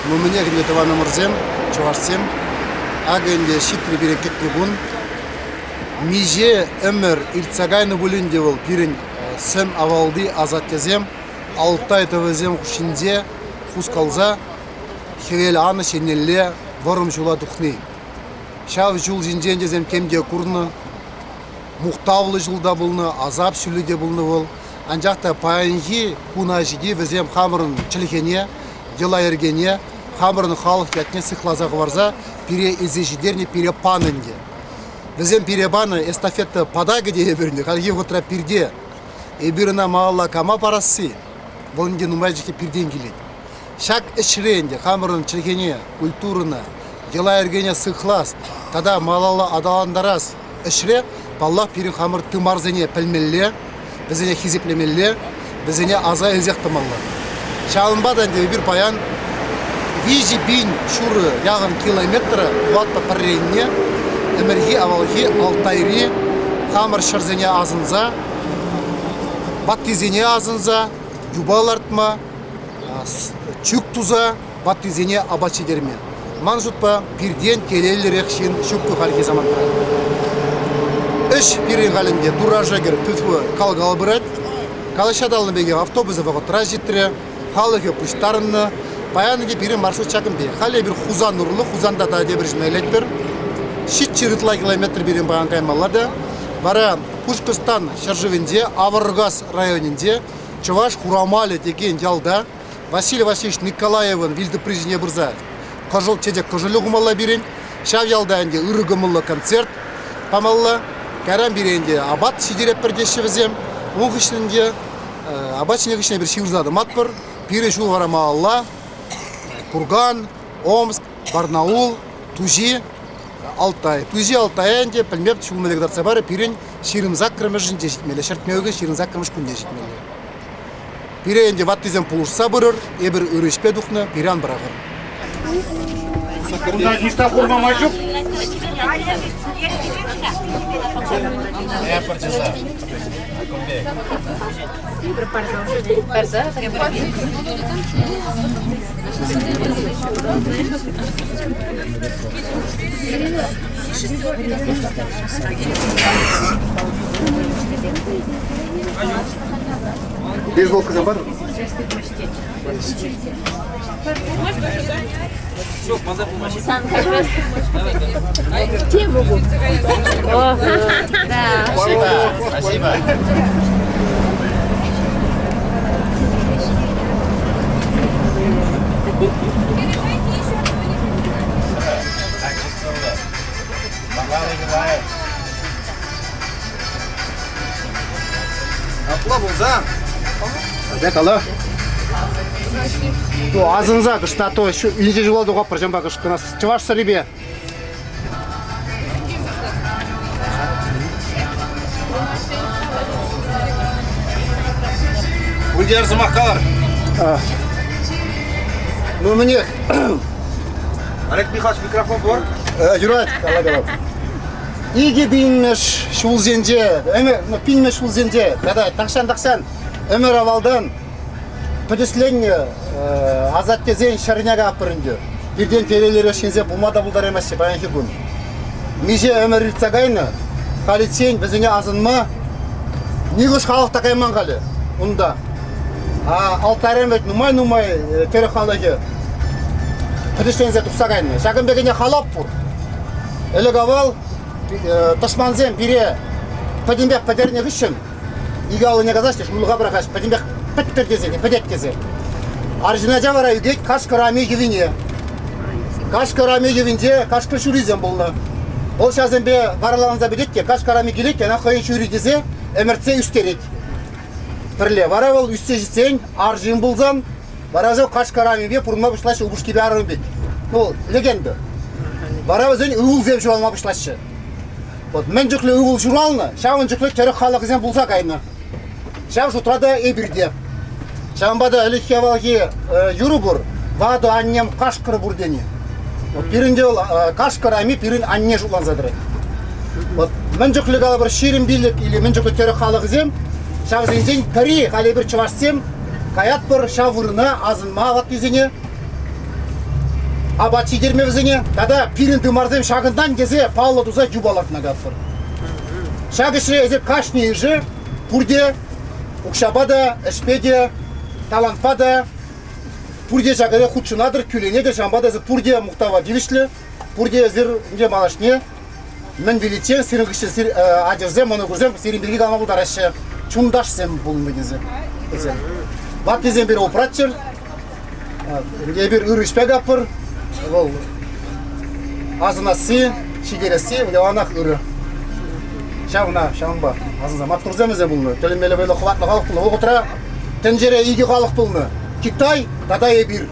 Ну, мӗнех ӗнтӗ, тӑванӑмӑрсем, чӑвашсем, акӑ ӗнтӗ ҫитрӗ пире кӗтнӗ кун. Миҫе ӗмӗр иртсе кайнӑ пулин те вӑл пирӗн сӗм авалти асаттесем Алтай тӑвӗсем хушшинче хускалса хӗвел анӑҫ еннелле вӑрӑм ҫула тухни. Ҫав ҫул ҫинчен тесем тем те курнӑ, мухтавлӑ ҫул та пулнӑ, асап ҫулӗ те пулнӑ вӑл. Анчах та паянхи куна ҫити вӗсем хамӑрӑн чӗлхене, йӑла-йӗркене, хамӑрӑн халӑх ятне сыхласа хӑварса пире илсе ҫитернӗ, пире панӑ ӗнтӗ. Вӗсем пире панӑ эстафета патакӗ те эпир ӗнтӗ хальхи вӑхӑтра пирте. Эпир ӑна малалла кама парасси, вӑл ӗнтӗ нумай чухне пиртен килет. Ҫак ӗҫре ӗнтӗ хамӑрӑн чӗлхене, культурӑна, йӑла-йӗркене сыхлас тата малалла аталантарас ӗҫре, паллах, пирӗн хамӑр тымарсене пӗлмелле, вӗсене хисеплемелле, вӗсене аса илсех тӑмалла. Ҫавӑнпа та ӗнтӗ эпир паян 3000 ҫурӑ яхӑн километра ватӑ пӗрренне ӗмӗрхи авалхи Алтайри хамӑр ҫӗрсене асӑнса, ваттисене асӑнса юпа лартма, чӳк туса ваттисене апат ҫитерме. Ман шутпа, пиртен телейлӗрех ҫын ҫук хальхи самантра. Ӗҫ пирӗн халь ӗнтӗ Турра шӗкӗр тытфы кал-кал пырать. Калаҫса татӑлнӑ пекех автобусӗ вӑхӑтра ҫитрӗ, халӑхӗ пуҫтарӑннӑ. Паян ӗнтӗ пирӗн маршрут ҫакӑн пек. Халӗ эпир Хусан урлӑ, Хусанта та тепӗр ҫынна илетпӗр. Ҫиччӗ ытла километр пирӗн паян каймалла та. Вара Пушкӑртстан ҫӗршывӗнче Авӑркас районӗнче Чӑваш Хурамалӗ текен ялта Василий Васильевич Николаевӑн вилтӑпри ҫине пырса кӑшӑл чечек кӑшӑлӗ хумалла пирӗн. Ҫав ялта ӗнтӗ ырӑ кӑмӑллӑ концерт памалла. Кайран пире ӗнтӗ апат ҫитеретпӗр теҫҫӗ вӗсем. Ун хыҫҫӑн ӗнтӗ апат ҫине хыҫҫӑн эпир ҫырса тӑматпӑр. Пирӗн ҫул вара малалла Курган, Омск, Барнаул, Туҫи, Алтай. Туҫи Алтая ӗнтӗ пӗлмеп ҫул мӗнле кӑтартса парӗ пирӗн 28-мӗшӗнче ҫитмелле, ҫӗртме уйӑхӗн 28-мӗш кунне ҫитмелле. Пире ӗнтӗ ваттисем пулӑшса пырӑр, эпир ырӑ ӗҫпе тухнӑ, пире ан пӑрахӑр. Кунта ниҫта курма май ҫук. Бейсболкӑсем пар. Те могут. Спасибо. Спасибо. Апла пулсан. Атя кала. Ну, асӑнса кӑшта то инҫе ҫула тухатпӑр ҫампа кӑшкӑна чӑваш сӑрипе. Ульдияр сӑмах калар. Ну, мӗнех. Олег Михайлович, микрофон пур? Юрать, кала кала. 2000-мӗш ҫулсенче, пинмӗш ҫулсенче тата тахҫан-тахҫан ӗмӗр авалтан пӗтӗҫленнӗ асаттесен ҫӗрне капӑр ӗнтӗ. Пиртен телейлӗрех ҫынсем пулма та пултараймаҫҫӗ паянхи кун. Миҫе ӗмӗр иртсе кайнӑ, халиччен вӗсене асӑнма нихӑш халӑх та кайман халӗ унта. А алтарем вӗт нумай-нумай тӗрӗк халӑхӗ пӗтӗҫленсе тухса кайнӑ. Ҫакӑн пек ӗне халап пур. Ӗлӗк-авал тӑшмансем пире пӗтӗмпех пӗтернӗ хыҫҫӑн икӗ аллине касаҫҫӗ, шурлӑха пӑрахаҫҫӗ, пӗтӗмпех пӗттӗр тесе, пӗтет тесе. Арҫын ача вара ӳкет кашкӑр ами йӑвине. Кашкӑр ами йӑвинче кашкӑр ҫурисем пулнӑ. Вӑл ҫавсемпе вараланса пӗтет те кашкӑр ами килет те ӑна хӑйӗн ҫури тесе ӗмӗртсе ӳстерет. Пӗрле. Вара вӑл ӳссе ҫитсен арҫын пулсан Вара вӗсем кашкӑр амипе пурӑнма пуҫлаҫҫӗ упӑшкипе арӑмӗ пек. Ну, легенда. Вара вӗсен ывӑлсем ҫуралма пуҫлаҫҫӗ. Вот мӗн чухлӗ ывӑл ҫуралнӑ, ҫавӑн чухлӗ тӗрӗк халӑхӗсем пулса кайнӑ. Ҫав шутра та эпир те. Ҫавӑнпа та ӗлӗкхи авалхи юрӑ пур, ватӑ аннем кашкӑр пур тени. Вот пирӗн те вӑл кашкӑр ами пирӗн анне шутланса тӑрать. Вот мӗн чухлӗ калӑпӑр 25 или мӗн чухлӗ тӗрӗк халӑхӗсем, ҫавсенчен пӗри халь эпир чӑвашсем каятпӑр ҫав вырӑна асӑнма ваттисене, апат ҫитерме вӗсене тата пирӗн тымарсем ҫакӑнтан тесе паллӑ туса юпа лартма каятпӑр. Ҫак ӗҫре эсир кашнийӗшӗ пурте укҫапа та, ӗҫпе те, талантпа та пурте ҫак ӗҫе хутшӑнатӑр, кӳленетӗр, ҫавӑнпа та эсир пурте мухтава тивӗҫлӗ, пурте эсир ӗнтӗ малашне мӗн виличчен сирӗн хыҫҫӑн ачӑрсем, мӑнукӑрсем сирӗн пирки калама пултараҫҫӗ, чунташсем пулнӑ тесе. Вӗсем. Ваттисем пире упраччӑр, Эпир ырӑ ӗҫпе каппӑр. Вӑл асӑнасси, ҫитересси яланах ырӑ. Ҫавна, ҫавӑнпа асӑнса маттурсем вӗсем пулнӑ. Тӗлӗнмелле вӑйлӑ хӑватлӑ халӑх пулнӑ. Вӑхӑтра тӗнчере икӗ халӑх пулнӑ. Китай тата эпир.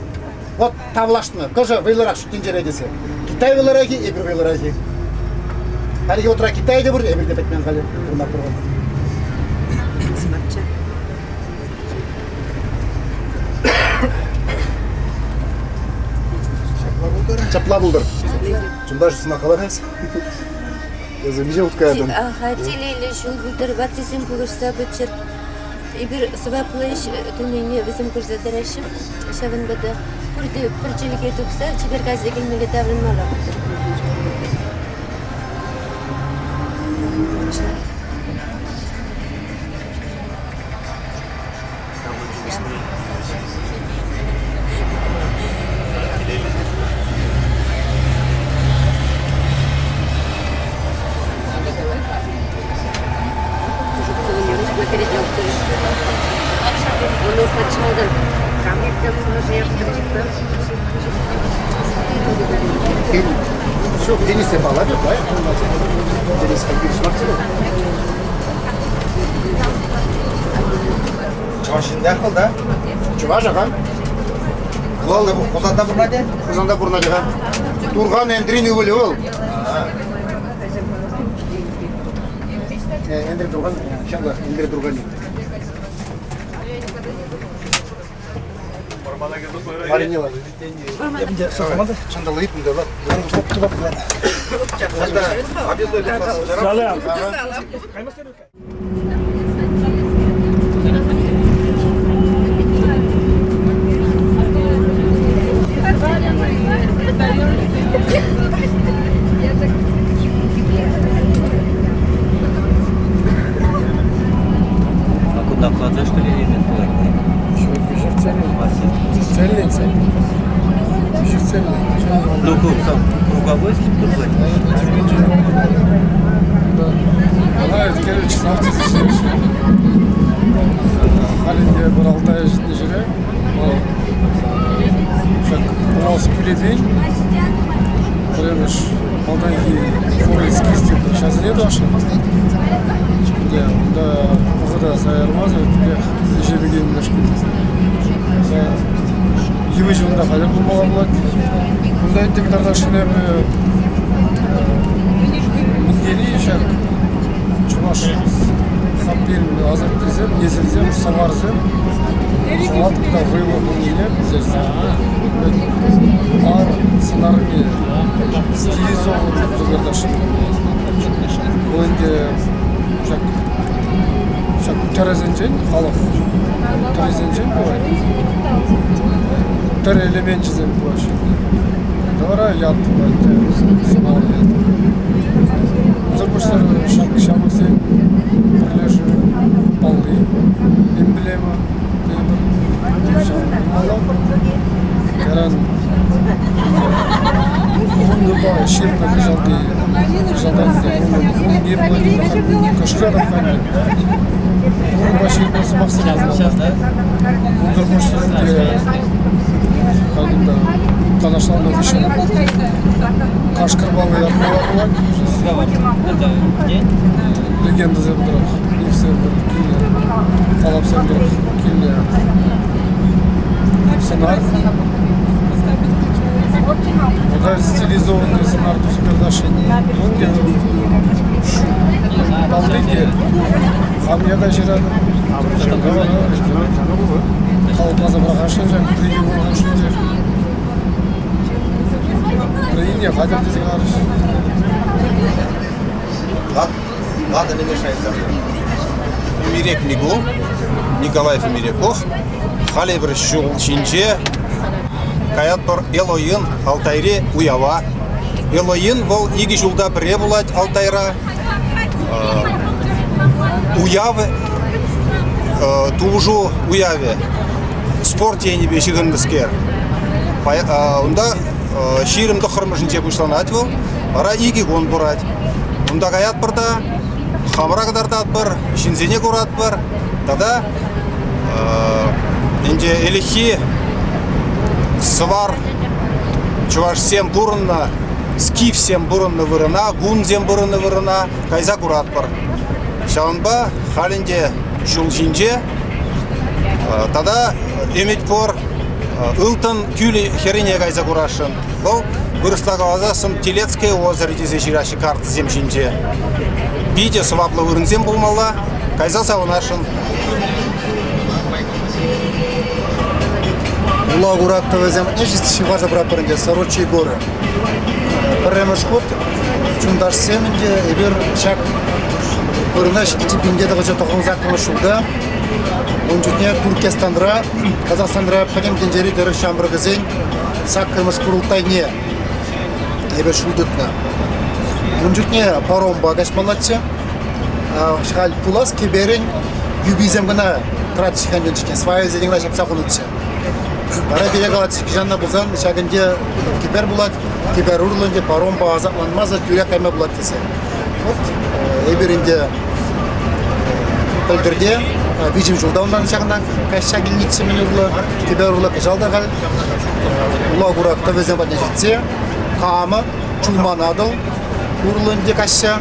Вот тавлашнӑ. Кӑшӑ вӑйлӑрах тӗнчере тесе. Китай вӑйлӑрах-и, эпир вӑйлӑрах-и? Хальхи вӑхӑтра Китай те пур, эпир те пӗтмен халӗ. Пурӑнатпӑр. Ҫапла пултӑр. Чунташ сӑмах каларас. Эсӗ миҫе хут каятӑн? Аха, телейлӗ ҫул пултӑр, ваттисем пулӑшса пыччӑр. Эпир сӑваплӑ ӗҫ тунине вӗсем курса тӑраҫҫӗ. Ҫавӑнпа та пурте пӗр чӗлхе тупса чипер кайса килмелле таврӑнмалла пултӑр. Ҫук, Денис паллатӑп, да? Денис Хальпич Максимов. Чӑваш ҫыннах вӑл, да? Чӑваш, ага. Вӑл Хусанта пурӑнать-и? Хусанта пурӑнать, ага. Турхан Эндрин ывӑлӗ вӑл. Эндрий Турхан, ҫапла, Эндрий Турханин. Маринела. Чандалайып мында А куда кладешь, что ли, элемент Цельный, цельный. Еще цельный. Ну, круг сам круговой скульптур Да. Она короче, завтра Халінде бір алты ай житін жүре. Ол Пулас Пеледень. Пӗрремӗш малтанхи Форекс деп жазыледі ашы. Де, онда вӑхӑта саярмасӑр тӳрех ӗҫе пикенмешкӗн. Йывӑҫ унта хатӗр пулмалла пулать. Кунта ӗнтӗ кӑтартасшӑн эпӗ мӗнтери ҫак чӑваш саппин асаттесем, несӗлсем, сӑварсем хӑватлӑ та вӑйлӑ пулнине пӗлтерсе ар сӑнарне стилизованно кӑтартасшӑн. Вӑл ӗнтӗ ҫак ҫак тӗрӗсенчен халӑх тӗрӗсенчен пулать. Тӗрӗ элеменчӗсем пулаҫҫӗ. Вара ят пулать, сӑнар ят. Унсӑр пуҫне ҫак ҫамрӑксен пӗрлешӗвӗн палли, эмблема тейӗпӗр. Ҫавӑнпала кайран Унпа ҫырнӑ хыҫалти хыҫалтан не кӑшкӑрать халӗ. Унпа ҫырнӑ сӑмахсем пулмалла. Унсӑр пуҫне кунта канашланӑ хыҫҫӑн кашкӑрпа выляма пулать. Легендӑсем тӑрӑх, мифсем тӑрӑх килнӗ, халапсем тӑрӑх килнӗ сӑнар. Унта стилизованный сӑнар туса кӑтартасшӑн. Палли те хам ята ҫыратӑп. Ҫакна вара Пурӑнасшӑн ҫак пӗр-икӗ кун хушшинче. Вӗренӳне хатӗр тесе каларӗҫ. Ладно, не мешается. Мирек Мигул, Николай Фомиряков. Халӗ эпир ҫул ҫинче каятпӑр Элоин Алтайри уява. Элоин вӑл икӗ ҫулта пӗрре пулать Алтайра. Уяв тупӑшу уявӗ спорт енӗпе ҫыхӑннӑскер. Унта 29-мӗшӗнче пуҫланать вӑл, вара икӗ кун пырать. Унта каятпӑр та хамӑра кӑтартатпӑр, ҫынсене куратпӑр тата ӗнтӗ ӗлӗкхи сӑвар чӑвашсем пурӑннӑ, скифсем пурӑннӑ вырӑна, гунсем пурӑннӑ вырӑна кайса куратпӑр. Ҫавӑнпа халь ӗнтӗ ҫул ҫинче тата ӗмӗт пур ылтӑн кӳлӗ хӗррине кайса курасшӑн. Вӑл вырӑсла каласассӑн Телецкое озеро тесе ҫыраҫҫӗ картӑсем ҫинче. Питӗ сӑваплӑ вырӑнсем пулмалла, кайса савӑнасшӑн. Ула курак тӑвӗсем ҫывхарса пыратпӑр ӗнтӗ, Сорочи горы. Пӗрремӗш хут чунташсем ӗнтӗ эпир ҫак вырӑна ҫитнӗ тӑхӑча тӑхӑнсаккӑмӗш ҫулта ун чухне Туркестанра, Казахстанра пӗтӗм тӗнчери тӗрӗк ҫамрӑкӗсен саккӑрмӗш курултайне эпир ҫул тытнӑ. Ун чухне паромпа каҫмаллаччӗ. Халь пулас кӗперӗн юписем кӑна тӑратчӗҫ ӗнтӗ, свайӑсене кӑна ҫапса хунӑччӗ. Вара пире калатчӗҫ, кӑҫанна пулсан ҫакӑнте кӗпер пулать, кӗпер урлӑ ӗнтӗ паромпа асапланмасӑр тӳрех кайма пулать тесе. Вот эпир ӗнтӗ пӗлтӗрте виҫӗм ҫулта унтан ҫакӑнтан каҫса килнӗччӗ мӗн урлӑ, кӗпер урлӑ кӑҫал та халь Ула курак тӑвӗсем патне ҫитсе Кама, Чулман Атӑл урлӑ ӗнтӗ каҫса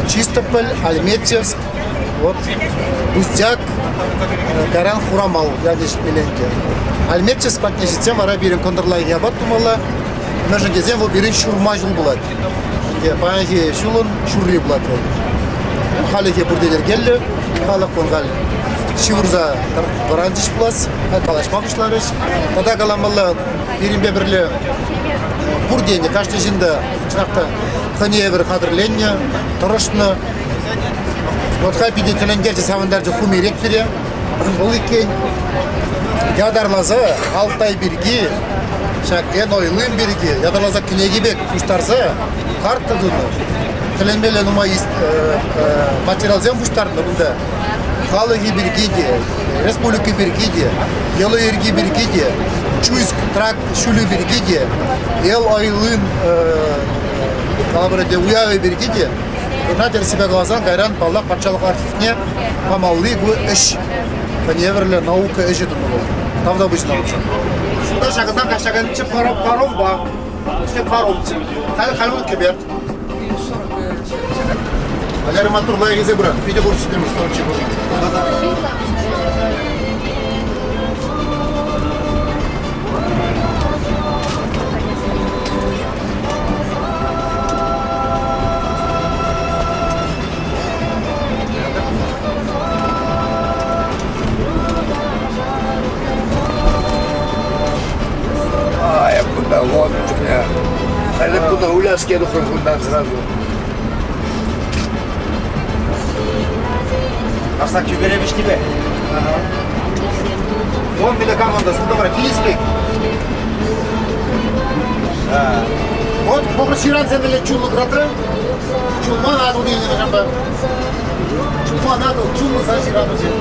Чистополь, Альметьевск, вот Буздяк, кайран Хурамал ялне ҫитмелле ӗнтӗ. Альметьевск патне ҫитсен вара пирӗн кӑнтӑрлахи апат тумалла, мӗншӗн тесен вӑл пирӗн ҫурма ҫул пулать. Ӗнтӗ паянхи ҫулӑн ҫурри пулать вӑл. Хальлӗхе пурте йӗркеллӗ, халӑх вӑл халь ҫывӑрса вӑранчӗҫ пулас, калаҫма пуҫларӗҫ. Тата каламалла, пирӗнпе пӗрле пурте ӗнтӗ, кашни ҫын та чӑнах та хӑйне евӗр хатӗрленнӗ, тӑрӑшнӑ. Вот халь питӗ тӗлӗнтерчӗ, савӑнтарчӗ Хумирек пире. Вӑл иккен ятарласа Алтай пирки, ҫак Эн-Ойлым пирки ятарласа кӗнеке пек пуҫтарса карта тунӑ. Тӗлӗнмелле нумай материалсем пуҫтарнӑ кунта. Халӑхӗ пирки те, республика пирки те, йӑли-йӗрки пирки те, Чуйск тракт ҫулӗ пирки те, Эл-Ойлын калӑпӑр ӗнтӗ уявӗ пирки те ӑна тӗрӗссипе каласан кайран, паллах, патшалӑх архивне памалли ку ӗҫ хӑйне евӗрлӗ наука ӗҫӗ тунӑ вӑл. Тавтапуҫ наукӑшӑн. Шунта ҫакӑнтан каҫаканччӗ паромпа. Паромччӗ. Халь халь вӑл кӗпер. Валера маттур лайӑх илсе пырать. Питӗ пур ҫитмӗш А, я куда вон у меня. А куда уляски тухрӑм кунтан сразу. Арсак тӳпере вӗҫнипе. Вон миле команда султӑмра килес пек. Вот похож ҫырансем эле чуллӑ градра. Чулман Атӑл тенӗ ҫампа. Чулман Атӑл, чуллӑ сан ҫыранусем.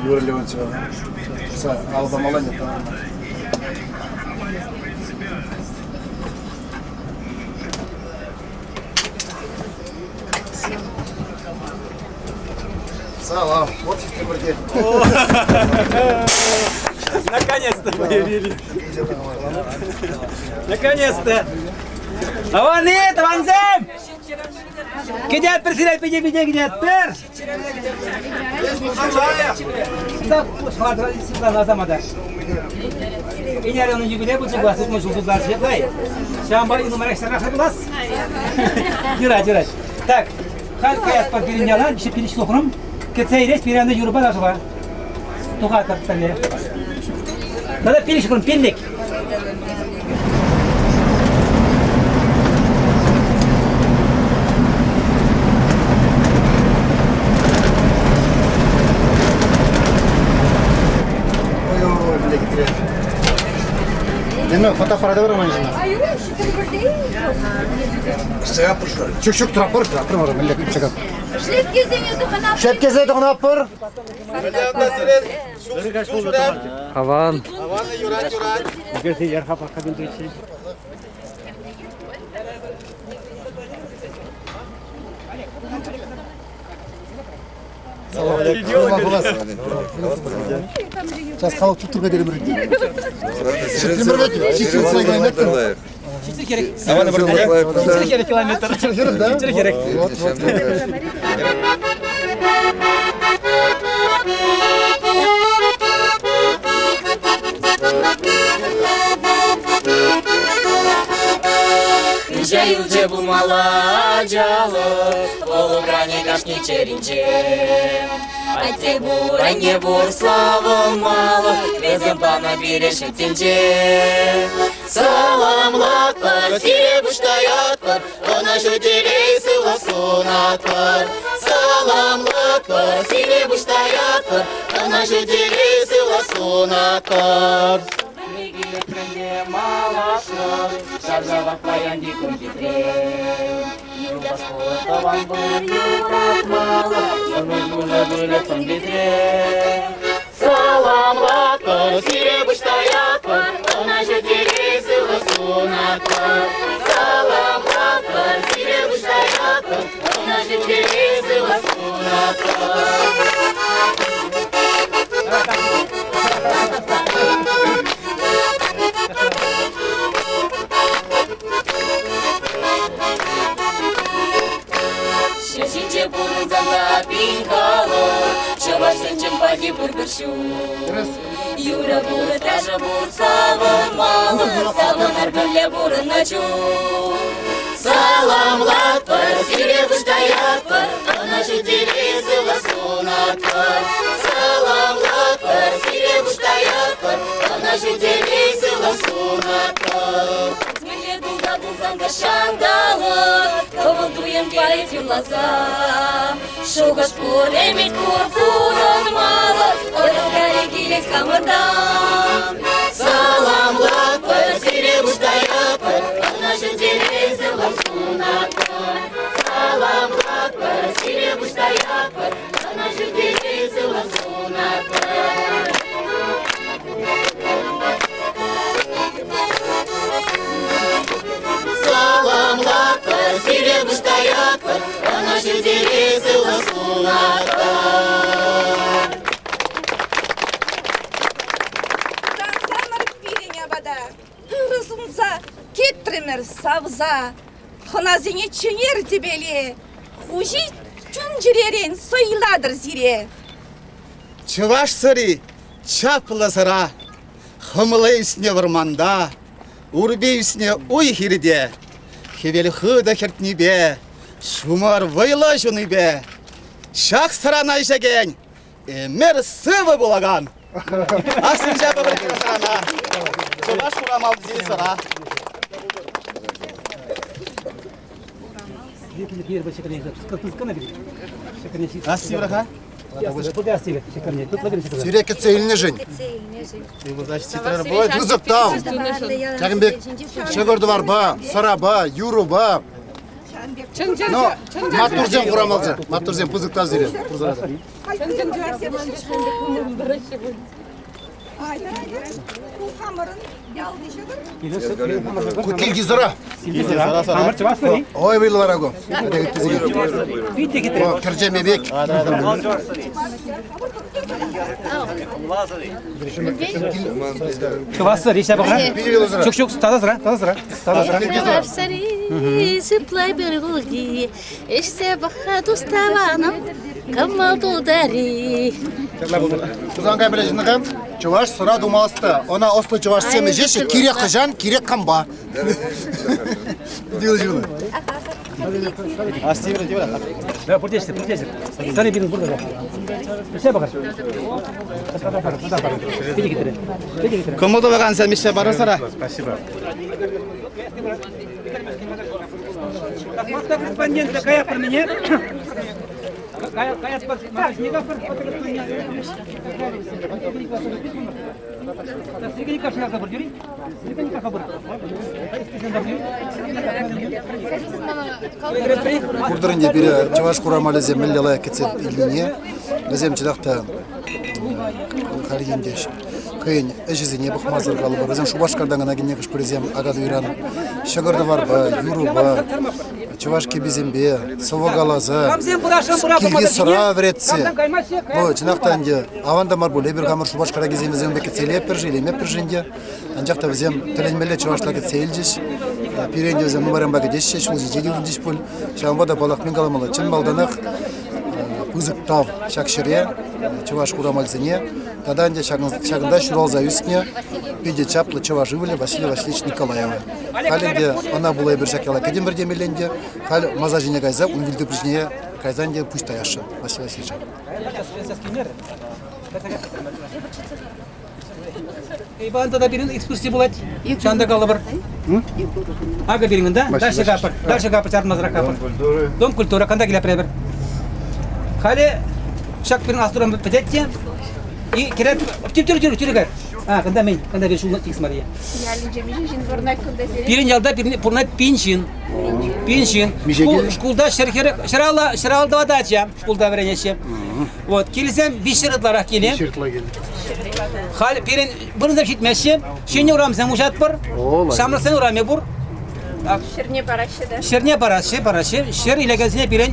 Юрий Леонтьева. Алӑ памалла нет. Салам. Вот теперь Наконец-то появились. Наконец-то. Аваны, тӑвансем! Кӗтетпӗр сире пине-пине кӗтетпӗр! Светлана Асамата. Ӗнер унӑн юбилей пулчӗ пулас, 60 ҫул тултарчӗ ҫапла-и? Ҫавӑнпа нумайрах ҫаррах пулас. Юрать, юрать. Так, халь каятпӑр пирӗн яла, пирӗн ҫухрӑм. Кӗтсе илес пире анда юрӑпа ташӑпа. Тухатӑр пӗрле. Тата пирӗн ҫухрӑм пиллӗк. Неме фотоаппарата бар ман жена. Чук чук траппыр, траппыр мара, мӗнле чакап. Шлепкесене тӑхӑнап. Шлепкесене тӑхӑнатпӑр. Аван. Юрать, юрать. Сейчас халык чуптурга деле бир. Чӗр километр. Да? Чӗр хӗрӗх. Вот, вот. Хыҫа юлчӗ пулмалла ачалӑх, вӑл упранӗ кашни чӗринче. Атте пур, анне пур, савӑнмалӑх, вӗсем панӑ пире ҫут тӗнче. Саламлатпӑр, сире пуҫ таятпӑр, ӑнӑҫу телей сывлӑх сунатпӑр. Саламлатпӑр, сире пуҫ таятпӑр, ӑнӑҫу телей сывлӑх сунатпӑр. Малашлӑх ҫав-ҫавах паянхи кун хитре. Юлташ тӑван пур юратмалӑх, сӑнӑ пулӗ пулӗ сӑн питре. Саламлатпӑр, сире пуҫ таятпӑр, ӑнӑҫу телей сывлӑх сунатпӑр. Саламлатпӑр, сире пуҫ таятпӑр, ӑнӑҫу телей сывлӑх сунатпӑр. Ҫӗр ҫинче пурӑнсан та пин халӑх, чӑвашсенчен пахи пурпӗр ҫук. Юрӑ пур, ташӑ пур, савӑнмалӑх, савӑнар пӗрле пурӑннӑ чух. Саламлатпӑр, сире пуҫ таятпӑр, ӑнӑҫу телей сывлӑх сунатпӑр. Саламлатпӑр, сире пуҫ таятпӑр, ӑнӑҫу телей сывлӑх сунатпӑр. Мӗнле тулта пулсан та ҫанталӑк, кӑмӑл туйӑм килет юрласа. Шухӑш пур, ӗмӗт пур, пурӑнмалӑх, ӑраскалӗ килет хамӑртан. Саламлатпӑр, сире пуҫ таятпӑр, ӑнӑҫу телей сывлӑх сунатпӑр. Саламлатпӑр, сире пуҫ таятпӑр, ӑнӑҫу телей сывлӑх сунатпӑр. Саламлатпӑр, сире пуҫ таятпӑр, ӑнӑҫу телей сывлӑх сунатпӑр. Тансамӑр пирӗн апата, ырӑ сунса кӗтрӗмӗр савса. Хӑнасене чӗнер тӗпеле, хуҫи чун-чӗререн сӑйлатӑр сире. Чӑваш сӑри чаплӑ сӑра, хӑмла ӳснӗ вӑрманта, урпи ӳснӗ уй-хирте, хӗвел хытӑ хӗртнипе, ҫумӑр вӑйлӑ ҫунипе ҫак сӑрана ӗҫекен ӗмӗр сывӑ пулакан. Аслинче пӗрле сӑрана, Чӑваш Хурамалти сӑра. Астиврӑха? Сире кӗтсе илнӗшӗн. Пысӑк тав. Ҫакӑн пек ҫӑкӑр-тӑварпа, сӑрапа, юрӑпа. Ну, маттурсем хурамалсем, маттурсем пысӑк тав сире. Чӑн-чӑн чӑвашсем Ку килти сӑра. Хамӑр чӑваш сӑри. Ой, вӑйлӑ вара ку. Кӗрчеме пек. Чӑваш сӑри ҫапӑхра. Ҫук, ҫук, таса сӑра, таса сӑра. Таса сӑра. Чӑваш сӑри сыплай пӗр кулки, ӗҫсе пӑх-ха тус-тӑванӑм, кӑмӑл тултари. Хусанкай пӗлеҫҫӗ Чӑваш сӑра тума ӑста. Ӑна ӑслӑ чӑвашсем ӗҫеҫҫӗ кирек хӑҫан, кирек кампа. Да, пурте ӗҫсӗр, пурте ӗҫсӗр. Сӑри пирӗн пурте. Ӗҫсе пӑхӑр. Питӗ хитре. Питӗ хитре. Кӑмӑл тӑвакансем ӗҫсе парӑр сӑра. Спасибо. Корреспондент каятпӑр мине. Каятпӑр, магазине каятпӑр. Куртӑр ӗнтӗ пире чӑваш хурамалӗсем мӗнле лайӑх кӗтсе илнине. Вӗсем чӑнах та хальхи ӗнтӗ хӑйӗн ӗҫӗсене пӑхмасӑр калӑпӑр. Вӗсем Шупашкартан кӑна килнӗ хӑш-пӗрисем Акатуйран ҫӑкӑр-тӑварпа, юрӑпа, чӑваш кӗписемпе сӑвӑ каласа, килти сӑра вӗретсе. Ну, чӑнах та ӗнтӗ аван та мар пуль. Эпир хамӑр Шупашкара килсен вӗсем пек кӗтсе илетпӗр-ши, илеймеппӗр-ши ӗнтӗ. Анчах та вӗсем тӗлӗнмелле чӑвашла кӗтсе илчӗҫ. Пире ӗнтӗ вӗсем нумайранпа кӗтеҫҫӗ, ҫул ҫинче те юлчӗҫ пуль. Ҫавӑнпа та, паллах, мӗн каламалла, чӑн малтанах пысӑк тав ҫак ҫӗре, чӑваш хурамалсене тата ӗнтӗ ҫакӑнта ҫуралса ӳснӗ питӗ чаплӑ чӑваш ывӑлӗ Василий Васильевич Николаева. Халь ӗнтӗ ӑна пула эпир ҫак яла кӗтӗмӗр темелле ӗнтӗ. Халь масар ҫине кайса ун вилтӑпри ҫине кайса ӗнтӗ пуҫ таясшӑн Василий Васильевича. Иван тата пирӗн экскурси пулать. Ҫавӑнта калӑпӑр. Акӑ пирӗн кунта. Дальше капӑр. Дальше капӑр, чармасӑрах капӑр. Дом культуры. Кунта киле пӗрепӗр. Халӗ ҫак пирӗн астурам пӗтет те. И кирек тӳр тӳр тӳр тӳр кайр. А, кунта мен, кунта пирӗн ҫул тикс Мария. Ялӗнче миҫе ҫын пурӑнать кунта сирӗн? Пирӗн ялта пурӑнать пин ҫын. Пин ҫын. Шкулта 140, 150 ача шкулта вӗренеҫҫӗ. Вот, килсем 300 ытларах киле. 300 ытла килнӗ. Халь пирӗн вырӑнсем ҫитмеҫҫӗ. Ҫӗнӗ урамсем уҫатпӑр. Ҫамрӑксен урамӗ пур. Ҫӗрне параҫҫӗ те. Ҫӗрне параҫҫӗ, параҫҫӗ. Ҫӗр илекенсене пирӗн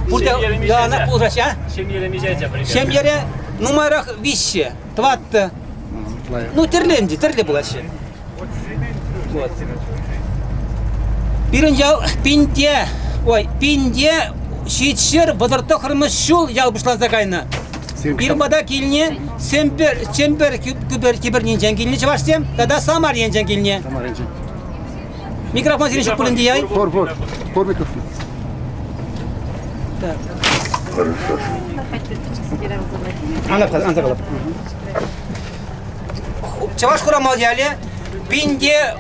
пурте яланах пулӑшаҫҫӗ. А? Ҫемьере миҫе ача пӗр Ҫемьере нумайрах виҫҫӗ, тӑваттӑ. Ну, тӗрлӗ ӗнтӗ, тӗрлӗ пулаҫҫӗ. Вот. Пирӗн ял пинте, ой, пинте ҫичҫӗр вӑтӑр тӑххӑрмӗш ҫул ял пуҫланса кайнӑ. Пирӗн пата килнӗ Чӗмпӗр, Чӗмпӗр кӗпӗрнинчен килнӗ чӑвашсем тата Самар енчен килнӗ. Самар енчен. Микрофон сирӗн ҫук пулин те яй. Пур, пур. Пур микрофон. Так. Ана, ана Чӑваш Хурамал ялӗ пинте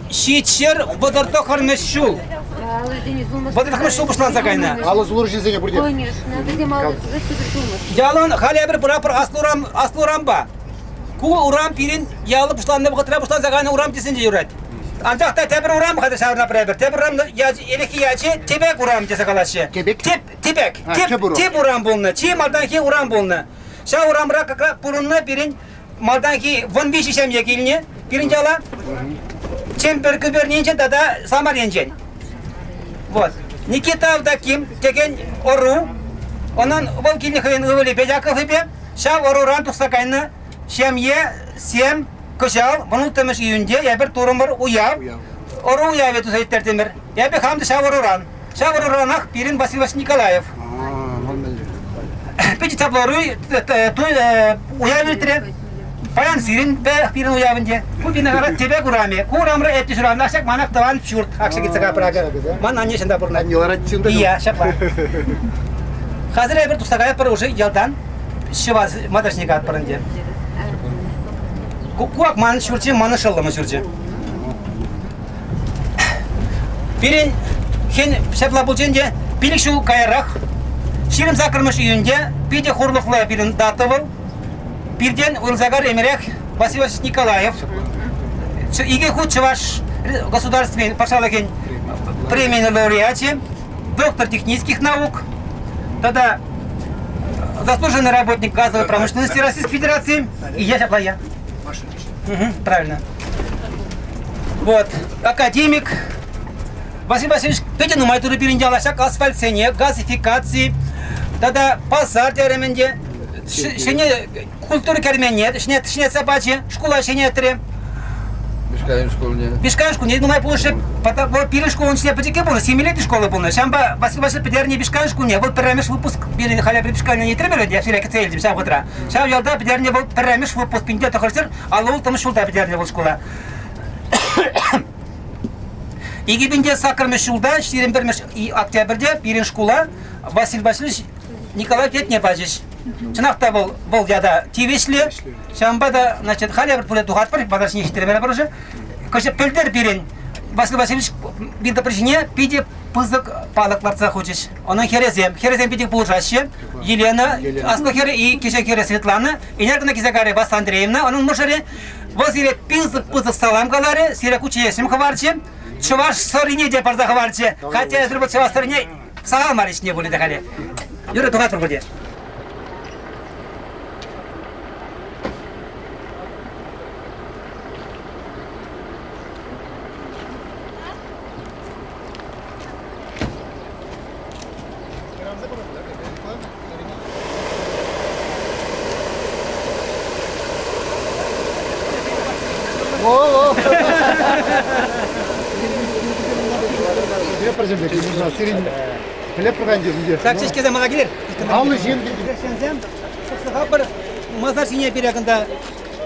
739 ҫул. Вӑтӑртӑхмӗш ҫул пуҫланса кайнӑ. Алӑ сулӑр ҫынсене пурте. Ялӑн халӗ эпир пыратпӑр аслӑ урам, аслӑ урампа. Ку урам пирӗн яллӑ пуҫланнӑ вӑхӑтра пуҫланса кайнӑ урам тесен те юрать. Анчах та тепӗр урам халӗ ҫаврӑна пӗрепӗр. Тепӗр урам ячӗ, ӗлӗкхи ячӗ Тепек урам тесе калаҫҫӗ. Тепек? Теп, Тепек. Теп, теп урам пулнӑ. Чи малтанхи урам пулнӑ. Ҫав урамра как раз пурӑннӑ пирӗн малтанхи 13 ҫемье килнӗ пирӗн яла. Чӗмпӗр кӗпернинчен тата Самар енчен. Вот. Никита Авдаким текен ӑру, унӑн вӑл килнӗ хӑйӗн ывӑлӗпе Яковӗпе, ҫав ӑруран тухса кайнӑ ҫемье сем кӑҫал 16 июньте эпир турӑмӑр уяв. Ӑру уявӗ туса ирттертӗмӗр. Эпӗ хам та ҫав ӑруран. Ҫав ӑруранах пирӗн Василий Васильевич Николаев. Питӗ чаплӑ уяв иртрӗ. Паян сирӗн пирӗн уявӗнче. Ку пирӗн Тепек урамӗ. Ку урамра эпӗ ҫуралнӑ. Ҫак манах тӑван ҫурт. Акҫа килсе капракӑ. Ман анне ҫында пурӑнать. Анне ларать ҫында. Иә, ҫапла. Хазыр эпир тухса каятпӑр уже ялтан. Ҫӑва маташне каятпӑр ӗнтӗ. Ку ак ман ҫурчӗ, манӑн шӑллӑмӑн ҫурчӗ. Пирӗн хӗн ҫапла пулчӗ те пилӗк ҫул каярах 28 июньте питӗ хурлӑхлӑ пирӗн дата вӑл. Пиртен уйрӑлса кайрӗ ӗмӗрех Василий Васильевич Николаев. Икӗ хут Чӑваш государствин патшалӑхӗн премийӗн лауреачӗ. доктор технических наук, тата заслуженный работник газовой промышленности Российской Федерации. И я ҫапла я. Угу, правильно. Вот, академик Василий Васильевич питӗ нумай турӗ пирӗн яла ҫак асфальтсене, газификаци тата пасар терӗмӗнте ҫӗнӗ культура керменне ҫӗнетсе пачӗ, шкула ҫӗнетрӗ. Бишкаев шкулне. Бишкаев шкулне нумай пулӑшрӗ. Вӑл пирӗн шкулӑн ҫине пӗчӗкке пулнӑ, семилетний школа пулнӑ. Ҫавӑнпа Василий Васильевич пӗтернӗ Бишкаев шкулне. Вӑл пӗрремӗш выпуск пирӗн халӗ Бишкаевне итрӗмӗр ӗнтӗ, сире кӗтсе илтӗм ҫав вӑхӑтра. Ҫав ялта пӗтернӗ вӑл пӗрремӗш выпуск пинте тӑхӑрсӑр аллӑ улттӑмӗш ҫулта пӗтернӗ вӑл шкула. 2008 ҫулта 21 октябрьте пирӗн шкула Василий Васильевич Николаев ятне пачӗҫ. Чӑнах та вӑл вӑл ята тивӗҫлӗ. Ҫавӑнпа та, значит, халӗ эпир пурте тухатпӑр, пасар ҫине ҫитерме пӗр Кӑҫал пӗлтӗр пирӗн Василий Васильевич вилтӑпри ҫине питӗ пысӑк палӑк лартса хучӗҫ. Унӑн хӗрӗсем, хӗрӗсем питӗ пулӑшаҫҫӗ. Елена, аслӑ хӗрӗ и кӗҫӗн хӗрӗ Светлана, Ӗнер кӑна килсе кайрӗ Васса Андреевна, унӑн мӑшӑрӗ. Вӑл сире пысӑк-пысӑк салам каларӗ, сире кучченеҫсем хӑварчӗ, чӑваш сӑрине те парса хӑварчӗ. Хотя эсир вӑл чӑваш сӑрине сахал мар ӗҫне пулӗ те халӗ. Юрӗ, тухатпӑр пурте. Так, чечкесем мана килер. Аллӑ ҫын. Хресченсем пӗр масар ҫине пире кунта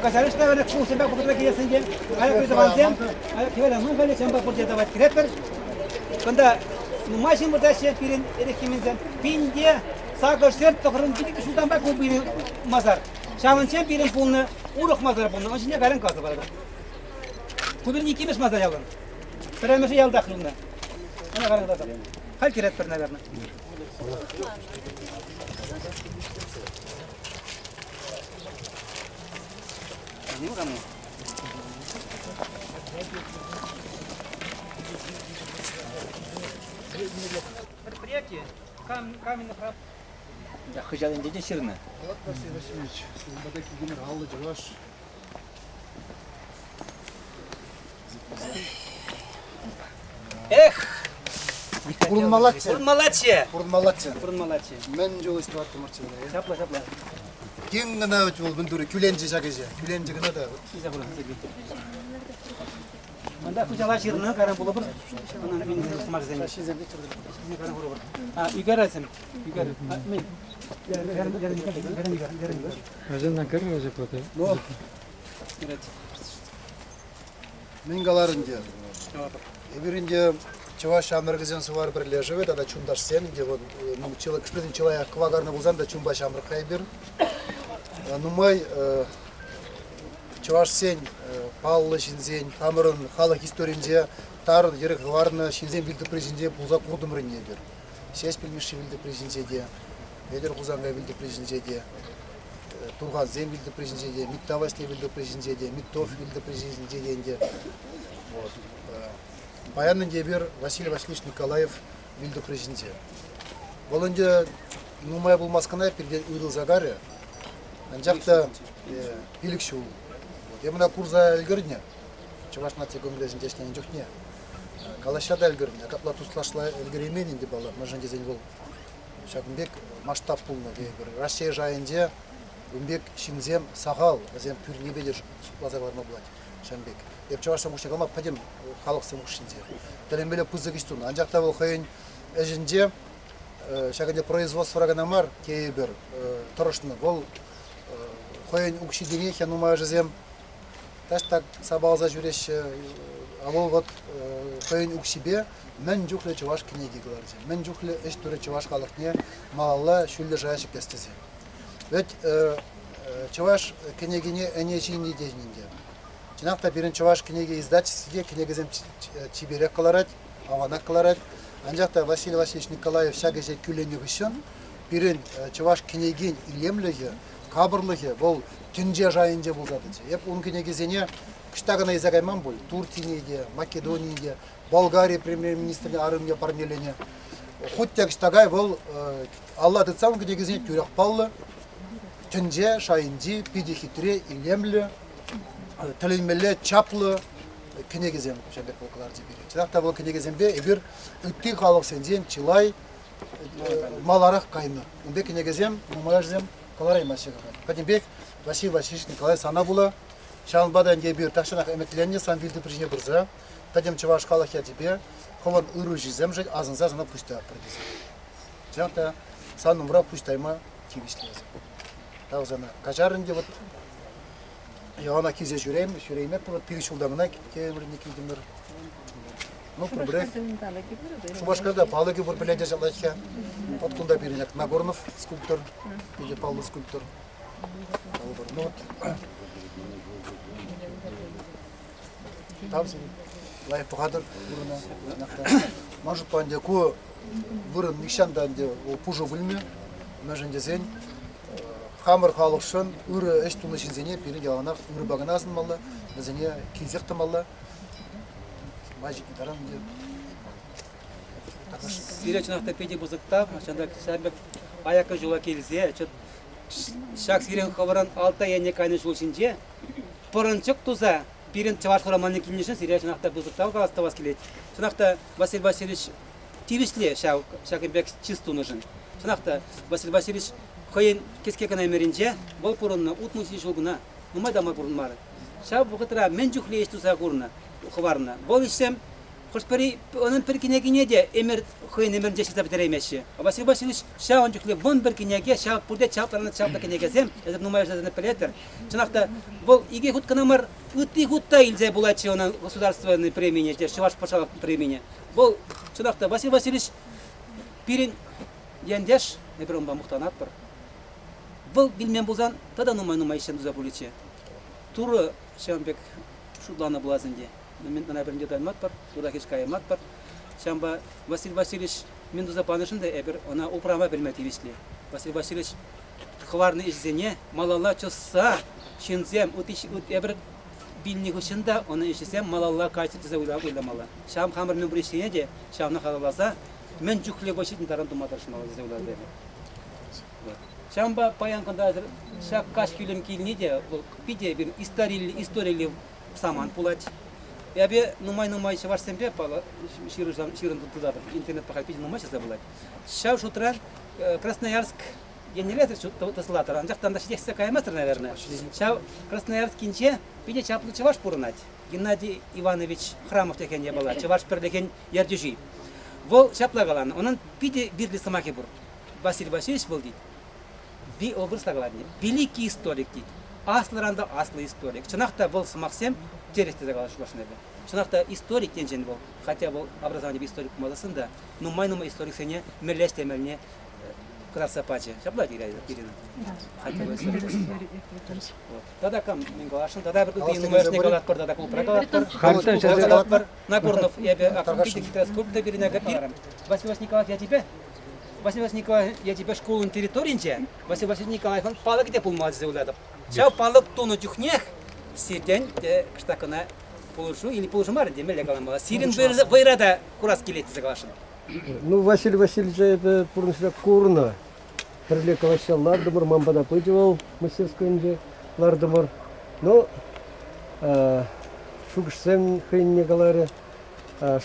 каҫарӗҫ та вӗрӗк шкулсемпе вӑхӑтра килессинче. Аяк тӑвансем, аяк хӗвел анман халӗ, ҫавӑнпа пурте давать кӗретпӗр. Кунта нумай ҫын выртаҫҫӗ пирӗн эреххименсем. Пинте сакӑрҫӗр тӑхӑрӑн пилӗк ҫултанпа ку пирӗн масар. Ҫавӑнчен пирӗн пулнӑ урӑх масар пулнӑ. Ун ҫине кайран касӑ паратӑп. Ку пирӗн иккӗмӗш масар ялӑн. Пӗрремӗшӗ ялтах юлнӑ. Ӑна кайран кӑтартӑп. Халь кӗретпӗр, наверное. Предприятие каменных Хыҫалӗнче те ҫырнӑ. Вот, Василий Васильевич, сирӗн пата килтӗмӗр аллӑ чӑваш. Эх! Пурӑнмаллаччӗ. Пурӑнмаллаччӗ. Пурӑнмаллаччӗ. Пурӑнмаллаччӗ. Мӗн чул ӗҫ тӑваттӑмӑрччӗ. Ҫапла, ҫапла. Тин кӑна вӗт вӑл мӗн турӗ, кӳленчӗ ҫак ӗҫе. Кӳленчӗ кӑна та. Манда хуҫала ҫырнӑ, кайран пулӑпӑр. Ӑна мин сӑмахсене. Кайран курӑпӑр. А, ӳкересем. Ӳкер. Мин. Вӗсем кӗрнӗ вӗсем платы. Ну, мӗн калар ӗнтӗ? Эпир ӗнтӗ чӑваш ҫамрӑкӗсен сувар пӗрлешӗвӗ тата чунташсем ӗнтӗ вот ну, кӗшпесен чылаях кӑвакарнӑ пулсан та чунпа ҫамрӑк-ха эпир. Нумай чӑвашсен паллӑ ҫынсен хамӑрӑн халӑх историйӗнче тарӑн йӗр хӑварнӑ ҫынсен вилтӑпри ҫинче пулса куртӑмӑр ӗнтӗ эпир. Ҫеҫпӗл Мишши вилтӑпри ҫинче те, Петӗр Хусанкай вилтӑпри ҫинче те, Турхансен вилтӑпри ҫинче те, Митта Ваҫлей вилтӑпри ҫинче те, Миттов вилтӑпри ҫинче те ӗнтӗ. Вот. Паян ӗнтӗ эпир Василий Васильевич Николаев вилтӑпри ҫинче. Вӑл ӗнтӗ нумай пулмасть кӑна пиртен уйрӑлса карӗ. Анчах та пилӗк ҫул. Вот. Эп ӑна курса ӗлкӗрнӗ Чӑваш наци конгресӗнче ӗҫленӗ чухне. Калаҫса та ӗлкӗрнӗ. Капла туслашла ӗлкӗреймен ӗнтӗ паллах, мӗншӗн тесен вӑл ҫакӑн пек масштаб пулнӑ тейӗпӗр. Раҫҫей шайӗнче ун пек ҫынсем сахал, вӗсем пӳрнепе те шутласа кӑларма пулать ҫавӑн пек. Эп чӑвашсем хушшинче калама пӗтӗм халӑхсем хушшинче. Тӗлӗнмелле пысӑк ӗҫ тунӑ. Анчах та вӑл хӑйӗн ӗҫӗнче ҫак ӗнтӗ производствӑра кӑна мар тейӗпӗр тӑрӑшнӑ. Вӑл хӑйӗн укҫи-тенкине нумайӑшӗсем таҫта сапаласа ҫӳреҫҫӗ. А вӑл вот хӑйӗн укҫипе мӗн чухлӗ чӑваш кӗнеки кӑларчӗ, мӗн чухлӗ ӗҫ турӗ чӑваш халӑхне малалла ҫӳллӗ шая ҫӗклес тесе. Вӗт чӑваш кӗнекине ӗне ҫинӗ тенӗ ӗнтӗ. Чӑнах та пирӗн чӑваш кӗнеке издательстви те кӗнекесем чиперех кӑларать, аванах кӑларать. Анчах та Василий Васильевич Николаев ҫак ӗҫе кӳленнӗ хыҫҫӑн пирӗн чӑваш кӗнекин илемлӗхӗ, капӑрлӑхӗ вӑл тӗнче шайӗнче пулса тӑчӗ. Эп ун кӗнекисене ӑҫта кӑна илсе кайман пуль, Турцине те, Македонине те, Болгари премьер-министрне арӑмне парнеленӗ. Хуть те ӑҫта вӑл алла тытсан кӗнекесене тӳрех паллӑ. Тӗнче шайӗнчи питӗ хитре, илемлӗ, тӗлӗнмелле чаплӑ кӗнекесем ҫав пек вӑл кӑларчӗ пире. Чӑнах та вӑл кӗнекесемпе эпир ытти халӑхсенчен чылай маларах кайнӑ. Ун пек кӗнекесем нумайӑшӗсем кӑлараймаҫҫӗ. Пӗтӗмпех Василий Васильевич Николаев сана пула. Ҫавӑнпа та ӗнтӗ эпир тахҫанах ӗмӗтленнӗ сан вилтӑпри ҫине пырса пӗтӗм чӑваш халӑх ячӗпе хӑвӑн ырӑ-ҫисемшӗн асӑнса сана пуҫ таятпӑр тесе. Чӑнах та сан умра пуҫ тайма тивӗҫлӗ эсӗ. Тав сана. Каҫар ӗнтӗ вот яланах килсе ҫӳрейм, ҫӳреймеппӗр вот пирӗн ҫулта кӑна темӗрне килтӗмӗр. Ну, пурпӗрех. Шупашкарта палӑкӗ пур пӗлетӗр ҫаплать-ха. Вот кунта пирӗн Нагорнов скульптор, питӗ паллӑ скульптор. Ну вот Тав сире. Лайӑх пӑхатӑр вырӑна. Ман шутпа ӗнтӗ ку вырӑн нихҫан та ӗнтӗ вӑл пушӑ пулмӗ. Мӗншӗн тесен хамӑр халӑхшӑн ырӑ ӗҫ тунӑ ҫынсене пирӗн яланах ырӑпа кӑна асӑнмалла, вӗсене килсех тӑмалла. Май ҫитнӗ таран ӗнтӗ. Сире чӑнах та питӗ пысӑк тав. Ҫанталӑк ҫав пек аякка ҫула килсе ҫак сирӗн хӑвӑрӑн Алтай енне кайнӑ ҫул ҫинче пӑрӑнчӑк туса пирӗн чӑваш хураманне килнӗшӗн сире чӑнах та пысӑк тав калас тӑвас килет. Чӑнах та Василий Васильевич тивӗҫлӗ ҫав ҫакӑн пек чыс тунӑшӑн. Чӑнах та Василий Васильевич хӑйӗн кӗске кӑна ӗмӗрӗнче вӑл пурӑннӑ 60 ҫул кӑна, нумай та мар пурӑнмарӗ. Ҫав вӑхӑтра мӗн чухлӗ ӗҫ туса курнӑ, хӑварнӑ. Вӑл ӗҫсем Хӑш-пӗри унӑн пӗр кӗнекине те ӗмӗр хӑйӗн ӗмӗрӗнче ҫырса пӗтереймеҫҫӗ. Василий Васильевич ҫавӑн чухлӗ 11 кӗнеке, ҫав пурте чаплӑран чаплӑ кӗнекесем, эсир нумайӑшӗсене пӗлетӗр. Чӑнах та, вӑл икӗ хут кӑна мар, ытти хут та илсе пулатчӗ унӑн государственный премине, Чӑваш патшалӑх премине. Вӑл, чӑнах та, Василий Васильевич пирӗн ентеш, эпир унпа мухтанатпӑр. Вӑл вилмен пулсан тата нумай-нумай ӗҫсем туса пулӗччӗ. Турӑ ҫавӑн пек шутланӑ пулас ӗнтӗ. Ӑна пӗринче тайматпӑр, тура хирӗҫ кайматпӑр. Ҫавӑнпа Василий Васильевич мӗн туса панӑшӑн та эпир ӑна упрама пӗлме тивӗҫлӗ. Василий Васильевич хӑварнӑ ӗҫӗсене малалла чӑсса ҫынсем эпир вилнӗ хыҫҫӑн та унӑн ӗҫӗсем малалла кайччӑр тесе уйламалла. Ҫав хамӑр мӗн пур ӗҫсене те ҫавна халалласа мӗн чухлӗ вӑй ҫитнӗ таран тума тӑрӑшмалла тесе уйлатӑп эпӗ. Ҫавӑнпа паян кунта ҫак каҫ кӳлӗм килни те вӑл питӗ эпир историллӗ самант пулать. Эпӗ нумай-нумай чӑвашсемпе ҫырӑн тытатӑп. Интернет пӑхать, питӗ нумай ҫырса пулать. Ҫав шутра Красноярск еннелле тӑсӑлатӑр, анчах та ҫитессе каймастӑр, наверное. Ҫав Красноярскинче питӗ чаплӑ чӑваш пурӑнать. Геннадий Иванович Храмов текен япала, чӑваш пӗрлӗхӗн ертӳҫи. Вӑл ҫапла каланӑ, унӑн питӗ вирлӗ сӑмахӗ пур. Василий Васильевич вӑл тет, вырӑсла калать, великий историк тет. Аслӑран та аслӑ историк. Чӑнах та вӑл сӑмахсем тӗрӗс тесе калаҫмашӑн эпӗ. Чӑнах та историк енчен вӑл, хотя вӑл образованипе историк пулмасассӑн та, нумай-нумай историксене мӗнле ӗҫлемеллине кӑтартса пачӗ. Ҫапла Ирина? Хотя бы историк Тата кам мӗн каласшӑн? Тата пӗр ытти нумайӑшне калатпӑр, тата клубра калатпӑр. Калатпӑр. Нагорнов эпӗ питӗ хитре скульптор пирӗн Василий Васильевич Николаев ячӗпе Василий Васильевич Николаев ячӗпе шкулӑн территорийӗнче Василий Васильевич Николаевӑн палӑкӗ те пулмалла тесе уйлатӑп. Ҫав палӑк тунӑ чухнех сиртен те кӑштах кӑна пулӑшу или пулӑшу мар ӗнтӗ, мӗнле каламалла, сирӗн вӑйра та курас килет тесе каласшӑн. Ну, Василий Васильевича эпӗ пурнӑҫра курнӑ. Пӗрле калаҫса лартӑмӑр, ман пата пычӗ вӑл мастерскойӗнче лартӑмӑр. Ну, шухӑшсем хӑйӗнне каларӗ.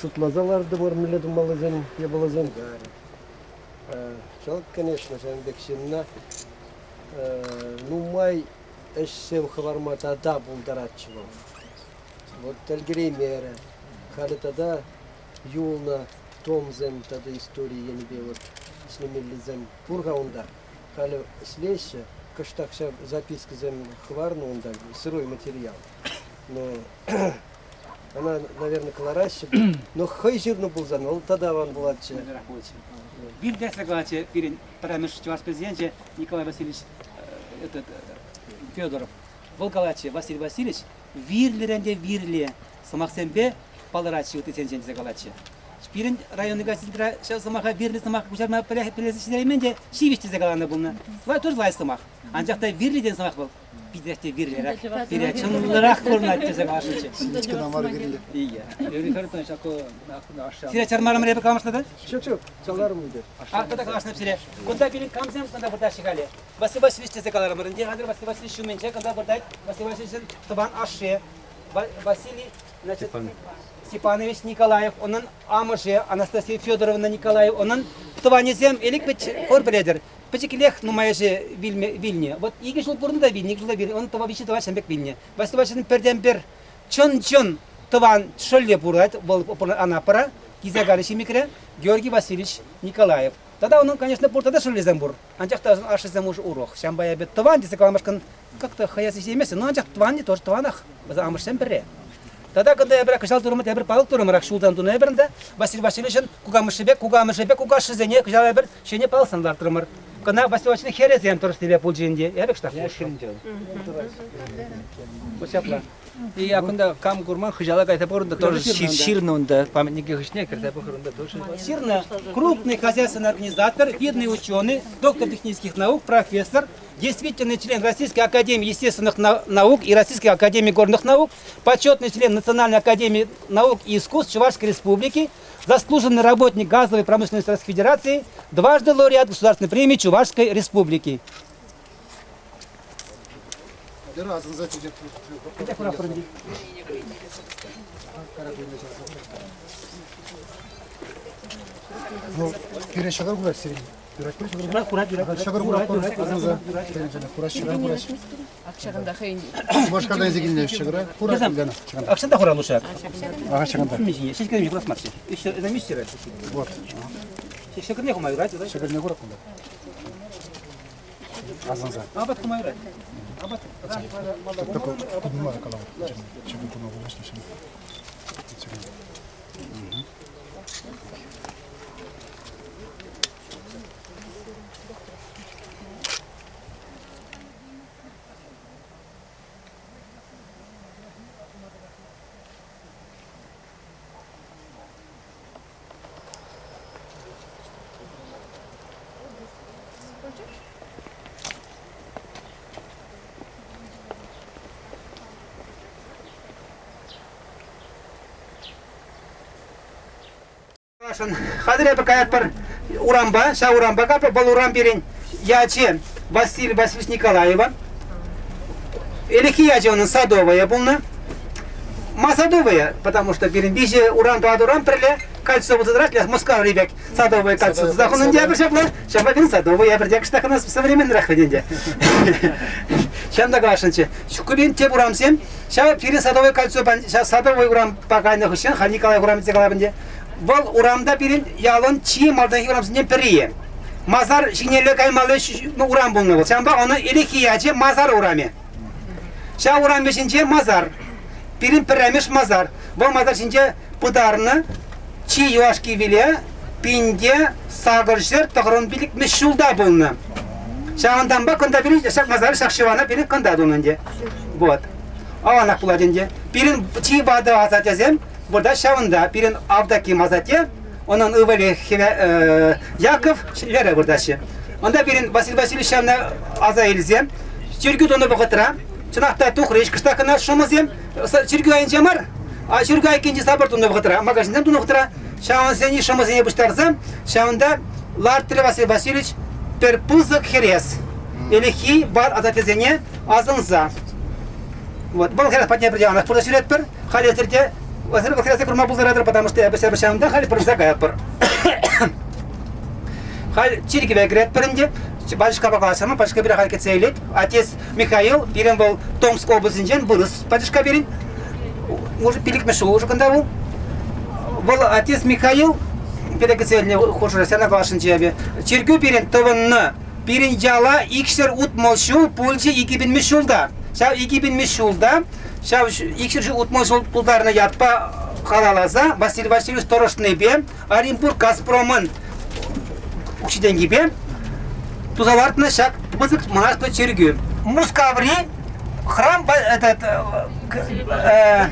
Шутласа лартӑмӑр, мӗнле тумаллисем, япаласем. Чӑлт, конечно, ҫавӑн пек ҫынна нумай ӗҫсем хӑварма тата пултаратчӗ вӑл. Вот ӗлкӗреймерӗ. Халӗ тата юлнӑ томсем тата истори енӗпе вот ӗҫлемеллисем пур-ха унта. Халӗ ӗҫлеҫҫӗ, кӑштах ҫав запискӑсем хӑварнӑ унта, сырой материал. Но Ӑна, наверное, кӑлараҫҫӗ. Но хӑй ҫырнӑ пулсан вӑл тата аван пулатчӗ. Вил тӗслӗ калатчӗ пирӗн пӗрремӗш чӑваш президенчӗ Николай Васильевич этот, Федоров. Вӑл калатчӗ, Василий Васильевич вирлӗрен те вирлӗ сӑмахсемпе палӑратчӗ ыттисенчен тесе калатчӗ. Пирӗн районти газетра ҫав сӑмаха вирлӗ сӑмах куҫарма пӗлесе ҫитереймен те ҫивӗч тесе каланӑ пулнӑ. Тоже лайӑх сӑмах. Анчах та вирлӗ тен сӑмах вӑл. Питех те вирлӗрех, пире чӑнлӑрах курӑнать тесе каласшӑнччӗ. Синет кӑна мар вирлӗ. Ия. Сире чармарӑмӑр эпӗ каламӑшна та? Ҫук, ҫук, чаларӑм ӗнтӗ. Ах, тата калаҫнӑ сире. Кунта пирӗн камсем кунта выртаҫҫӗ халӗ? Василий Васильевич тесе каларӑмӑр ӗнтӗ. Хатӗр Василий Васильевич ҫумӗнче кунта выртать Василий Васильевичӑн тӑван ашшӗ Василий значит, Степанович Николаев, унӑн амӑшӗ Анастасия Федоровна Николаев, унӑн тӑванӗсем элек вӗт хор пӗлетӗр. Пӗчӗклех нумайӑшӗ вилнӗ. Вот икӗ ҫул пурӑннӑ та вилнӗ, икӗ ҫул та вилнӗ. Он тӑва виҫӗ тӑван ҫын пек вилнӗ. Василий Васильевичӑн пӗртен-пӗр чӑн-чӑн тӑван шӑллӗ пурӑнать, вӑл Анапӑра, Кизякари Ҫимӗкре, Георгий Васильевич Николаев. Тата унӑн, конечно, пур тата шӑллӗсем пур. Анчах та ашшӗсем уж урӑх. Ҫавӑнпа эпӗ тӑван тесе каламашкӑн как-то хӑяс ӗҫлейместӗн. Но анчах тӑванни тоже тӑванах. Вӗсем амӑшсем пӗрре. Тата кунта эпир кӑҫал турӑмӑр тепӗр палӑк турӑмӑрах ҫултан тунӑ эпир ӗнтӗ. Василий Васильевичӑн кукамӑшӗпе кукамӑшӗпе кукашшӗсене кӑҫал эпир ҫӗнӗ палӑксем лартрӑмӑр. Кӑна Василий Васильевичӑн хӗрӗсем тӑрӑшнипе пулчӗ ӗнтӗ. Эпӗ кӑштах пулӑшрӑм. Вот ҫапла. И я кунта кам курман хыҫала кайса пӑхӑр унта тоже ҫырнӑ унта памятники хыҫне кӗрсе пӑхӑр унта тоже. Ҫырнӑ крупный хозяйственный организатор, видный ученый, доктор технических наук, профессор, действительный член Российской академии естественных наук и Российской академии горных наук, почетный член Национальной академии наук и искусств Чувашской Республики, заслуженный работник газовой промышленности Российской Федерации, дважды лауреат Государственной премии Чувашской Республики. Ну, пире ҫӑкӑр курать сирӗн. Ҫӑкӑр курать, курать, ҫӑкӑр курать. Акчагында хӑйӗн. Шупашкарта илсе килнӗ ҫӑкӑра. Курать, Лена. Акчанда хура лучше. Ага, ҫакӑнта. Ҫеҫкене курас марччӗ. Еще Вот. Ҫӑкӑрне хума юрать, Ҫӑкӑрне курать кунта. Асӑнса. Апат хума юрать. Апат. Такой кудума калав. Чего кума вышли. Хатӗр эпӗ каятпӑр урампа, ҫав урампа капӑр, вӑл урам пирӗн ячӗ Василий Васильевич Николаева. Ӗлӗкхи ячӗ унӑн Садовая пулнӑ. Ма Садовая? Потому что пирӗн виҫӗ урам, тӑватӑ урам пӗрле кольцо пулса тӑрать, Мускаври пек Садовая кольцо туса хунӑ ӗнтӗ эпир ҫапла. Ҫапла пирӗн Садовая эпир те кӑштах ӑна современнӑрах вӗт ӗнтӗ. Ҫавӑн та каласшӑнччӗ. Ҫуккипе тӗп урамсем ҫав пирӗн Садовое кольцо, ҫав Садовой урампа кайнӑ хыҫҫӑн, халь Николай урамӗ тесе калап ӗнтӗ, вӑл урамта пирӗн ялӑн чи малтанхи урамсенчен пӗри. Масар ҫинелле каймалли урам пулнӑ вӑл. Ҫавӑнпа ӑна ӗлӗкхи ячӗ Масар урамӗ. Ҫав урам вӗҫӗнче масар. Пирӗн пӗрремӗш масар. Вӑл масар ҫинче пытарнӑ чи юлашки виле пинте сакӑрҫӗр тӑхӑрӑн пилӗкмӗш ҫулта пулнӑ. Ҫавӑнтанпа кӑнта пирӗн ҫак масар, ҫак ҫӑвана пирӗн кӑнта тунӑ ӗнтӗ. Вот. Аванах пулать ӗнтӗ. Пирӗн чи ватӑ асаттесем выртаҫ ҫавӑнта. Пирӗн Авдоким асатте, унӑн ывӑлӗ Яков лере выртаҫҫӗ. Унта пирӗн Василий Васильевич ҫавна аса илсе чиркӳ тунӑ вӑхӑтра чӑнах та тухрӗҫ кӑштах кӑна шӑмӑсем чиркӳ айӗнче мар, а чиркӳ айккинче сапӑр тунӑ вӑхӑтра, магазинсем тунӑ вӑхӑтра ҫавӑнсене шӑмӑсене пуҫтарса ҫавӑнта лартрӗ Василий Васильевич пӗр пысӑк хӗрес. Ӗлӗкхи бар асаттесене асӑнса. Вот, вӑл хӗрес патне пӗр яланах пырса ҫӳретпӗр. Халь эсир те эсир вӑл хӗресе курма пултаратӑр, потому что эпӗ ҫавӑнта халь пырса каятпӑр. Халь чиркӗве кӗретпӗр ӗнтӗ. Батюшкапа калаҫрӑмӑр, батюшка пире халь кӗтсе илет. Отец Михаил, пирӗн вӑл Томск облаҫӗнчен вырӑс батюшка пирӗн. Уже пилӗкмӗш ҫул уже кунта вӑл. Вӑл отец Михаил пире кӗтсе илнӗ хушӑра сена каласшӑнччӗ эпӗ. Чиркӳ пирӗн тӑвӑннӑ. Пирӗн яла икҫӗр утмӑл ҫул пулчӗ икӗ ҫулта. Ҫав икӗ ҫулта, ҫав икҫӗр утмӑл ҫул тултарнӑ ятпа халалласа Василий Васильевич тӑрӑшнипе Оренбург Газпромӑн укҫи-тенкипе туса лартнӑ ҫак пысӑк мӑнаҫлӑ чиркӳ. Мускаври храм этот, э,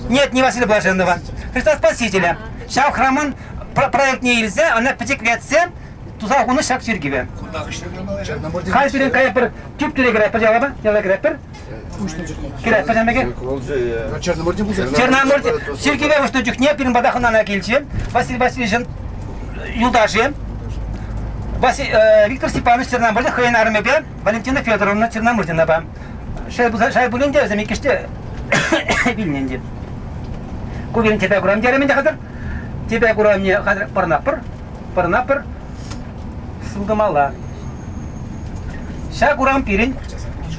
нет, не Василия Блаженного, Христа Спасителя. Ҫав храмӑн проектне илсе, ӑна пӗчӗклетсе. туса хунӑ ҫак чиркӗве. Халь пирӗн каятпӑр, тӳп тӳре кӗретпӗр ялапа, яла кӗретпӗр. Кӗретпӗр ҫамеке. Черномордин пулса. Черномордин чиркӗве уҫнӑ чухне пирӗн пата хӑнана килчӗ Василий Васильевичӑн юлташӗ. Виктор Степанович Черномордин хӑйӗн арӑмӗпе Валентина Федоровна Черномырдинапа. Шай пулин те вӗсем иккӗш те вилнӗ ӗнтӗ. Ку пирӗн тепе курам терӗм ӗнтӗ хатӗр. Тепе курамне хатӗр пӑрнапӑр, пӑрнапӑр сылтӑмалла. Ҫак урам пирӗн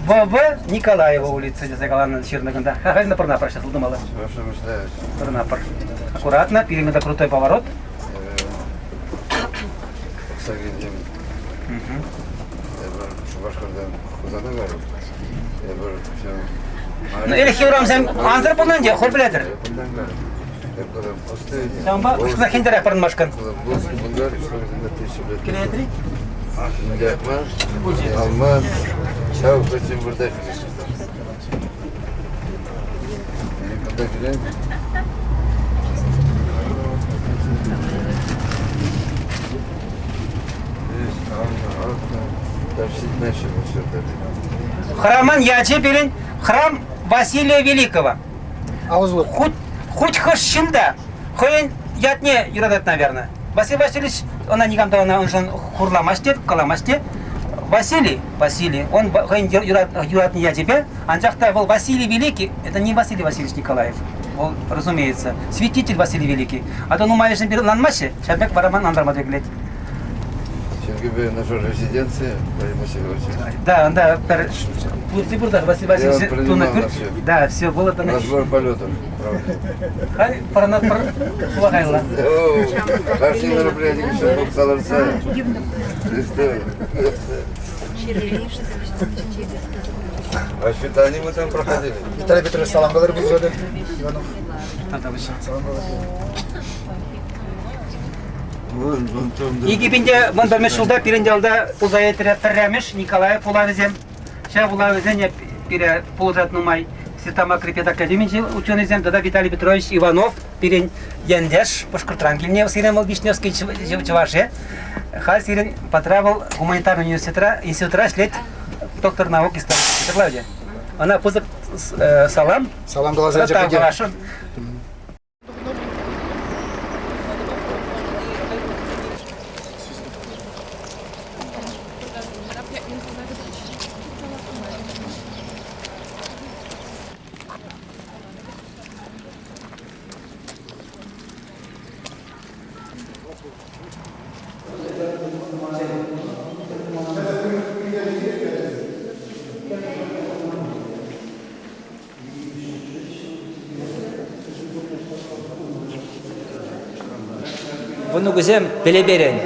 ВВ Николаева улица тесе каланӑ ҫырнӑ кунта. Хахайна пӑрнапӑр ҫак сылтӑмалла. Пӑрнапӑр. Аккуратно, пирӗн кунта крутой поворот. Эпир Шупашкартан Хусана кайрӑм. Эпир Ну, ӗлӗкхи урамсем ансӑр пулнӑ ӗнтӗ, хӑр пӗлетӗр. Ҫавӑнпа кӑштах хӗнтерех пӑрӑнмашкӑн. Килетри? Алман, ҫав хӑйсем выртать. Кунта килен. Храмӑн ячӗ пирӗн храм Василия Великого. Хуть, хуть хӑш ҫын та хӑйӗн ятне юратать, наверное. Василий Васильевич ӑна никам та ӑна уншӑн хурламасть те, каламасть те. Василий, Василий, он хӑйӗн юратнӑ ячӗпе, анчах та вӑл Василий Великий, это не Василий Васильевич Николаев, вӑл, разумеется, святитель Василий Великий. А то нумайӑшӗн пир ӑнланмаҫҫӗ, ҫав пек вара ман антарма тӳр Чиркӳпе наша резиденция, Василий Васильевич. Да, да, пӗр пурте Василий Васильевич тунӑ пӳрт. Да, все было там. Разбор полетов, правда. Халь пӑрӑнатпӑр сулахайла. Кашни мероприятие еще пӑхса ларса. Воспитание мы там проходили. Виталий Петрович, салам калар пулса Иванов. Салам калар. 2011 ҫулта пирӗн ялта пулса иртрӗ пӗрремӗш Николаев вулавӗсем. Ҫав вулавӗсене пире пулӑшать нумай Светомакри педакадеминчи ученӑйсем тата Виталий Петрович Иванов пирӗн ентеш Пушкӑртран килнӗ сирӗн вӑл Вишневский чӑвашӗ. Халь сирӗн патра вӑл гуманитарный университетра институтра ӗҫлет доктор наук истории. Клавдия. Ӑна пысӑк салам. Салам каласа Тав каласшӑн. Внукӗсем Пелеперен.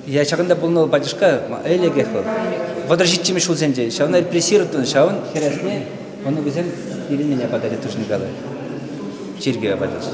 Я ҫакӑнта пулнӑ батюшка ӗлӗкех вӑл. 37-мӗш ҫулсенче ҫавна репрессировать тунӑ, ҫавӑн хӗресне внукӗсем пирӗннине патаре тушникалать. Чиркӗве пачӗҫ.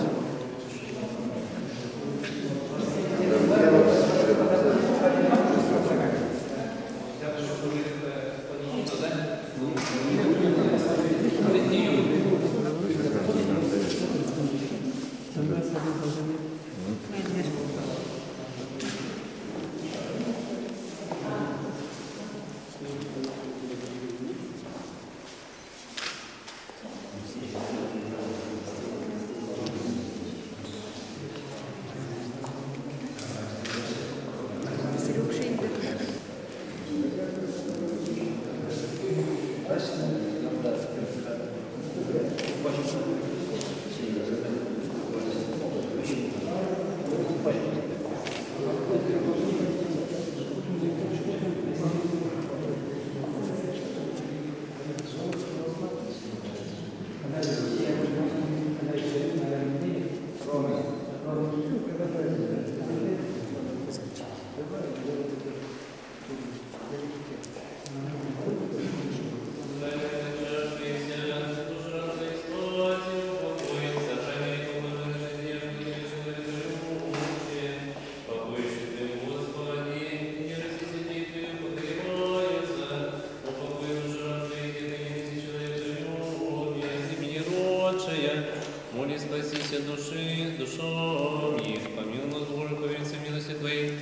Моли спасися души, душом их, помилуй нас, Боже, по велице милости Твоей,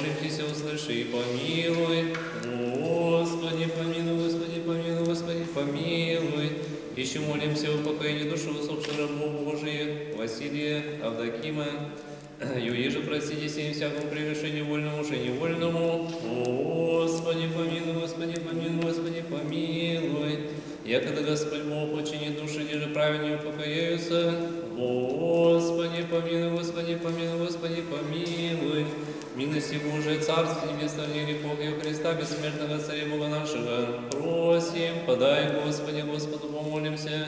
молимся, услыши и помилуй. Господи, помилуй, Господи, помилуй, Господи, помилуй. Еще молимся о упокоении души усопших рабов Божиих, Василия, Авдокима, Юи же простите сим всякому прегрешению вольному же невольному. Господи, помилуй, Господи, помилуй, Господи, помилуй. Якогда Господь Бог учинит души, ниже праведнее упокояются. Господи, помилуй, Господи, помилуй, Господи, помилуй. Милости Божией, Царство Небесное, вне грехов и Христа, бессмертного Царя Бога нашего, просим, подай, Господи, Господу помолимся.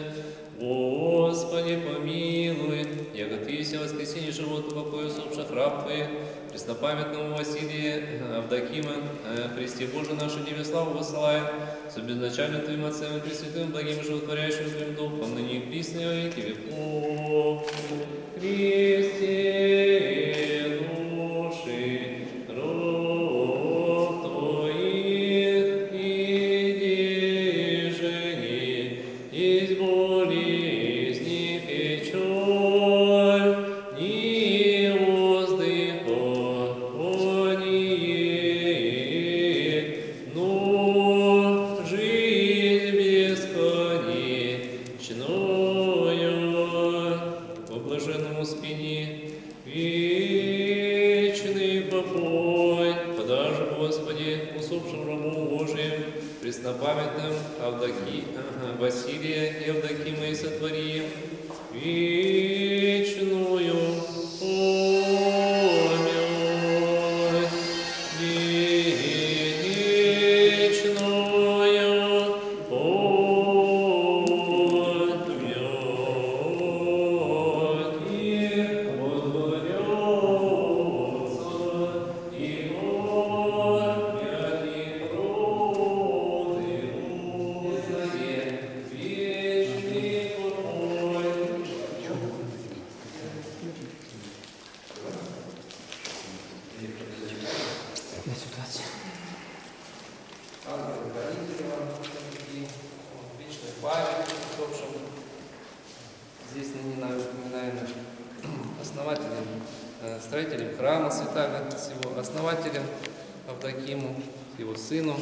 Господи, помилуй, яко Ты еси воскресение живот упокой усопших раб Твоих, преснопамятному Василия Авдокима, Христе Боже наше Тебе славу посылаем, с безначальным Твоим Отцем и Пресвятым, благим и животворящим Твоим Духом, ныне и присно и во веки веков. Христе, души рабов Твоих, иди жени, из болезни печаль, ни воздыхание, но жизнь бесконечную во блаженном успении вечный покой подажь, Господи, усопшим рабу Божиим, преснопамятным Авдоки, Василия Евдокима и сотвори им вечную помять, вечную помять и водворятся, и помять и роды вечный покой. Ангелы-хранители вам такие, вечная память усопшим. Здесь ныне нами упоминаемым основателем, строителем храма святаго, с его основателем Авдокиму, с его сыну.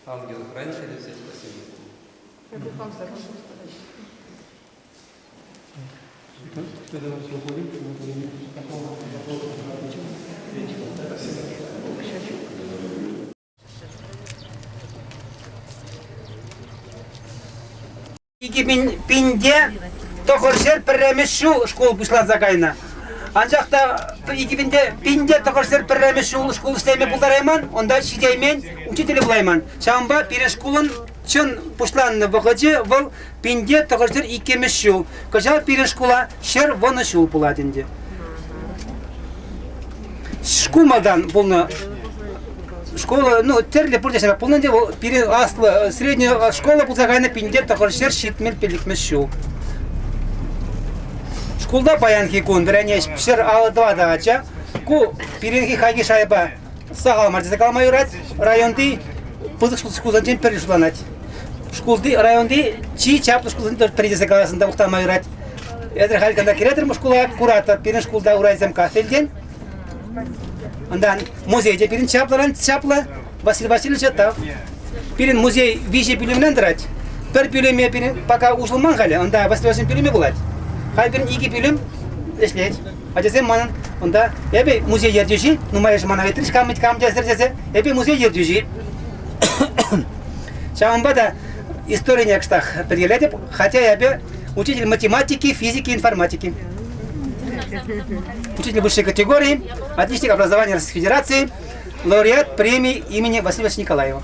Ангелы-хранители, все спасибо. Пинте тӑхӑрҫӗр пӗрремӗш ҫул шкул пуҫланса кайнӑ. Анчах та пинте тӑхӑрҫӗр пӗрремӗш ҫул шкул ӗҫлеме пултарайман, унта ҫитеймен, учителӗ пулайман. Ҫавӑнпа пирӗн шкулӑн чӑн пуҫланнӑ вӑхӑчӗ вӑл пинте тӑхӑрҫӗр иккӗмӗш ҫул. Кӑҫал пирӗн шкула 110 ҫул пулать ӗнтӗ. Шкул малтан пулнӑ школа, ну, тӗрлӗ пурте ҫапах пулнӑ ӗнтӗ, вӑл пирӗн аслӑ средняя школа пулса кайнӑ пинте тӑхӑрҫӗр ҫитмӗл пиллӗкмӗш ҫул. Шкулта паянхи кун вӗренеҫ 154 ача. Ку пирӗнхи хайхи шайпа сахал мар тесе калама юрать. Районти пысӑк шкулсенчен пӗри шутланать. Шкулти районти чи чаплӑ шкулсенчен пӗри тесе каласан та мухтанма юрать. Эсир халь кӑна кӗретӗр шкула, куратӑр, пирӗн шкулта урайсем кафельтен. Унтан музей те пирӗн чаплӑран чаплӑ. Василий Васильевич тав. Пирӗн музей виҫӗ пӳлӗмрен тӑрать. Пӗр пӳлӗме пирӗн пока уҫӑлман халӗ, унта Василий Васильевич пӳлӗмӗ пулать. Халь пирӗн икӗ пӳлӗм ӗҫлет. Ачасем манӑн унта эпӗ музей ертӳҫи, нумайӑшӗ мана ыйтрӗҫ кам кам тесӗр тесе, эпӗ музей ертӳҫи. Ҫавӑнпа та историне кӑштах пӗлкелетӗп, хотя эпӗ учитель математики, физики, информатики. Учитель высшей категории, отличник образования Российской Федерации, лауреат премии имени Василия Васильевича Николаева.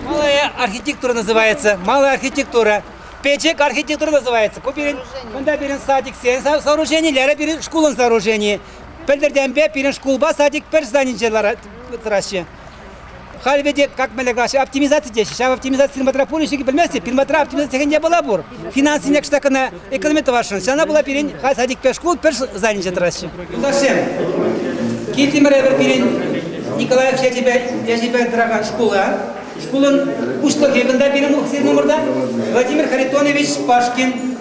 Малая архитектура называется. Малая архитектура. Печек архитектура называется. Ку пирӗн, кунта пирӗн садиксен сооружени, лера пирӗн шкулӑн сооружени. Пӗлтӗртенпе пирӗн шкулпа садик пӗр зданинче тӑраҫҫӗ. Халь ведь, как мӗнле калаҫҫӗ, оптимизаци теҫҫӗ. Ҫав оптимизаци пирӗн пур ҫинчен пӗлместӗп. Пирӗн патра оптимизаци текен япала пур. Финансене кӑштах кӑна экономи тӑвасшӑн. Ҫавна пула пирӗн халь садикпе шкул пӗр зданинче тӑраҫҫӗ. Юлташсем! Килтӗмӗр эпир пирӗн Николаев ячӗпе ячӗпе тӑракан шкула. Шкулӑн пуҫлӑхӗ кунта пирӗн номерта Владимир Харитонович Пашкин.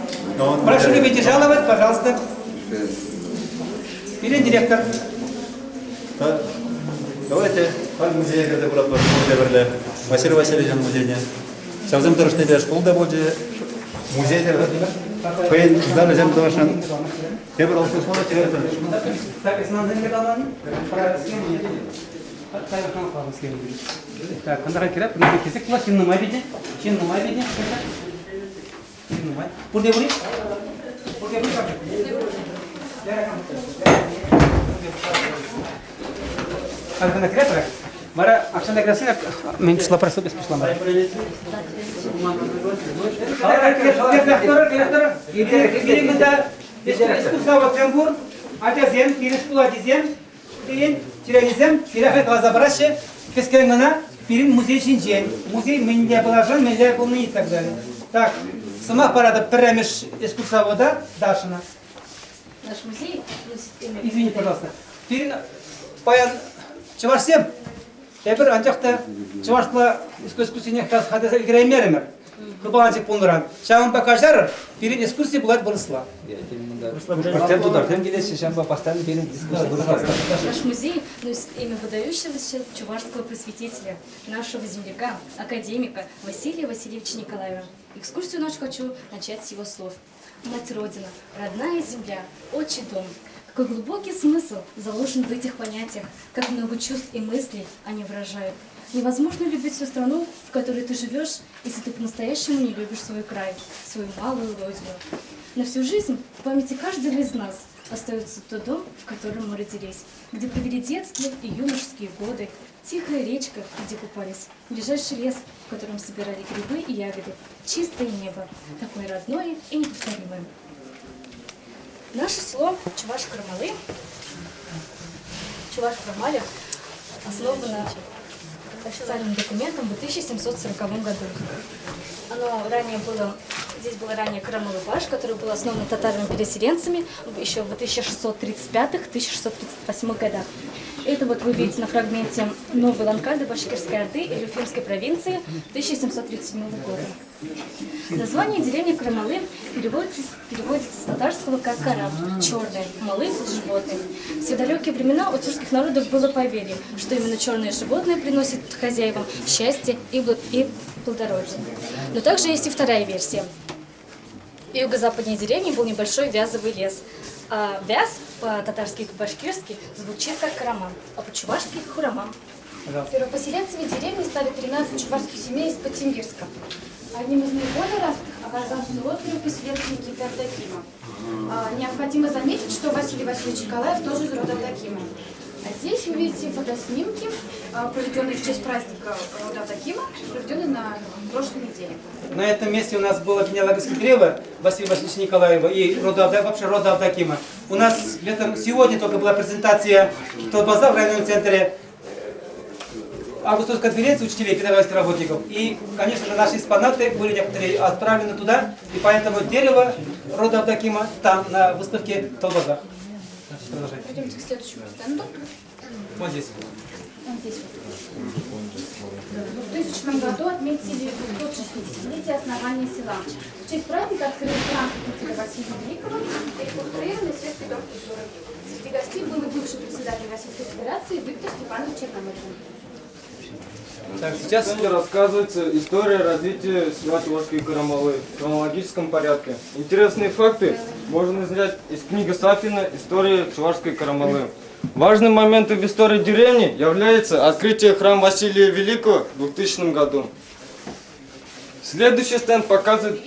Прошу любить и жаловать, пожалуйста. Пирӗн директор. Давайте халь музее кӗрсе куратпӑр пурте пӗрле. Василий Васильевичӑн музейне. Ҫавсем тӑрӑшнипе шкул та пулчӗ, музей те хӑйӗн залӗсем тӑвасшӑн. Тепӗр Так, кӑнтӑра кӗрет, кунта кисек пулать, ҫын нумай питӗ, ҫын нумай питӗ. Ҫын нумай. Пурте пур-и? Пурте пур-и? Халь кӗрет, Вара акчана кӗресен, мен пуҫла просто без пуҫлама. Искусствоводсем пур, ачасем, пирӗн шкул ачисем, пирӗн чиренисем пире каласа параҫҫӗ, кӗскен кӑна пирӗн музей ҫинчен, музей мӗнле пуласшӑн, мӗнле пулни и так далее. Так, сӑмах паратӑп пӗрремӗш экскурсовода Дашина. Наш музей носит имя... Извини, пожалуйста. Пирӗн паян чӑвашсем эпир анчах та чӑвашла экскурсине хатӗрлесе ӗлкӗреймерӗмӗр. Хыпаланчӑк пулнӑран. Ҫавӑнпа каҫарӑр, пирӗн экскурси пулать вырӑсла. Пуртем тутарсем килеҫҫӗ, ҫавӑнпа постоянно пирӗн дискурс вырӑсла. Наш музей носит имя выдающегося чувашского просветителя, нашего земляка, академика Василия Васильевича Николаева. Экскурсию нашу хочу начать с его слов. Мать Родина, родная земля, отчий дом. Какой глубокий смысл заложен в этих понятиях, как много чувств и мыслей они выражают. Невозможно любить всю страну, в которой ты живешь, если ты по-настоящему не любишь свой край, свою малую родину. На всю жизнь в памяти каждого из нас остается тот дом, в котором мы родились, где провели детские и юношеские годы, тихая речка, где купались, ближайший лес, в котором собирали грибы и ягоды, чистое небо, такое родное и неповторимое. Наше село Чуваш-Кармалы, Чуваш-Кармале основано официальным документом в 1740 году. Оно ранее было, здесь было ранее Карамалыбаш, который был основан татарами-переселенцами еще в 1635-1638 годах. Это вот вы видите на фрагменте Новой Ланкады Башкирской Орды или Уфимской провинции 1737 года. Название деревни Карамалы переводится, переводится с татарского как «караб» – «черный», «малы» – «животные». В те далекие времена у тюркских народов было поверье, что именно черные животные приносят хозяевам счастье и плодородие. Но также есть и вторая версия. В юго-западней деревни был небольшой вязовый лес. А вяз по-татарски и по-башкирски звучит как караман, а по-чувашски – хураман. Первопоселенцами деревни стали 13 чувашских семей из Подсимбирска. Одним из наиболее развитых оказался род первопоселенца Никиты Авдокима. Необходимо заметить, что Василий Васильевич Николаев тоже из рода Авдокима. А здесь вы видите фотоснимки, проведенные в честь праздника рода Авдокима, проведенные на прошлой неделе. На этом месте у нас было генеалогическое древо Василия Васильевича Николаева и рода, вообще рода Авдокима. У нас летом, сегодня только была презентация Толбаза в районном центре августовской конференции учителей, педагогических работников. И, конечно же, наши экспонаты были некоторые отправлены туда, и поэтому дерево рода Авдокима там, на выставке в Толбазах. Продолжайте. Пойдемте к следующему стенду. Вот здесь. Вот здесь вот. В 2000 году отметили 260-летие основания села. В честь праздника открыли храм святителя Василия Великого и реконструировали светский дом культуры. Среди гостей был и бывший председатель Российской Федерации Виктор Степанович Черномырдин. Так, сейчас рассказывается история развития села Чувашской Карамалы в хронологическом порядке. Интересные факты можно взять из книги Сафина «История Чувашской Карамалы». Важным моментом в истории деревни является открытие храма Василия Великого в 2000 году. Следующий стенд показывает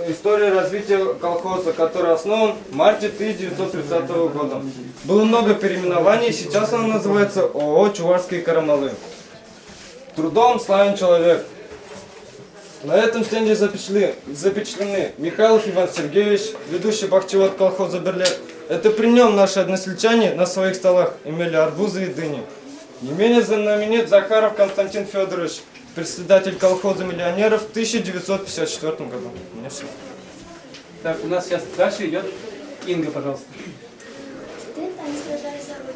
историю развития колхоза, который основан в марте 1930 года. Было много переименований, сейчас он называется ООО «Чувашские Карамалы». Трудом славен человек. На этом стенде запечатлены, запечатлены Михайлов Иван Сергеевич, ведущий бахчевод колхоза «Берлет». Это при нем наши односельчане на своих столах имели арбузы и дыни. Не менее знаменит Захаров Константин Федорович, председатель колхоза миллионеров в 1954 году. У меня все. Так, у нас сейчас дальше идет Инга, пожалуйста. Стенд «Они сражались за Родину».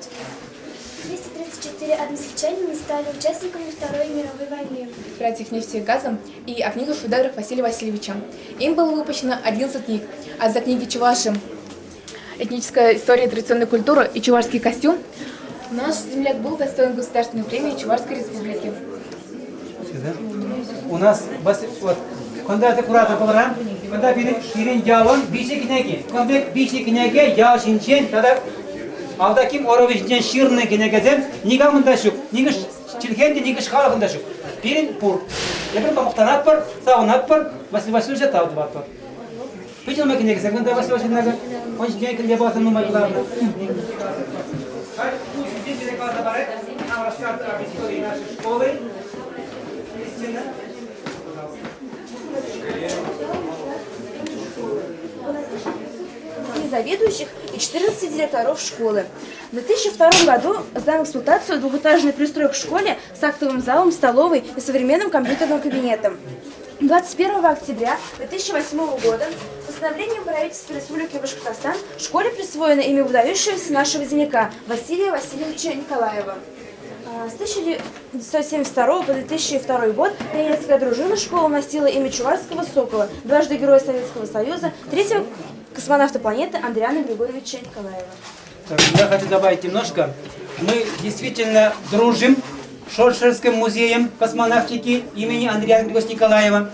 Некоторые односельчане стали участниками Второй мировой войны. Братьев нефти и газа и о книгах шедеврах Василия Васильевича. Им было выпущено 11 книг, а за книги Чуваши «Этническая история традиционной культуры» и «Чувашский костюм» наш земляк был достоин государственной премии Чувашской Республики. У нас вот, кунта куратор пулран, кунта пирӗн ялӑн виҫӗ кӗнеки. Кун пек виҫӗ кӗнеке ял ҫинчен тата Авдоким Орович ҫинчен ҫырнӑ кӗнекесем никамӑн та ҫук. Нихӑш чӗлхен те, нихӑш халӑхӑн та ҫук. Пирӗн пур. Эпир мухтанатпӑр, савӑнатпӑр, Василий Васильевича тав тӑватпӑр. Питӗ нумай кӗнекесем кунта Василий Васильевич Он ҫинчен кӗнеке паласан нумай кӑларнӑ. Халь ку ҫинчен сире каласа парать. Нам расскажет об истории нашей школы. Кристина. Заведующих и 14 директоров школы. В 2002 году сдан в эксплуатацию двухэтажный пристрой к школе с актовым залом, столовой и современным компьютерным кабинетом. 21 октября 2008 года постановлением правительства Республики Башкортостан школе присвоено имя выдающегося нашего земляка Василия Васильевича Николаева. С 1972 по 2002 год тренерская дружина школы носила имя Чувашского «Сокола», дважды Героя Советского Союза, третьего космонавта планеты Андриана Григорьевича Николаева. Я хочу добавить немножко. Мы действительно дружим с Шоршерским музеем космонавтики имени Андриана Григорьевича Николаева.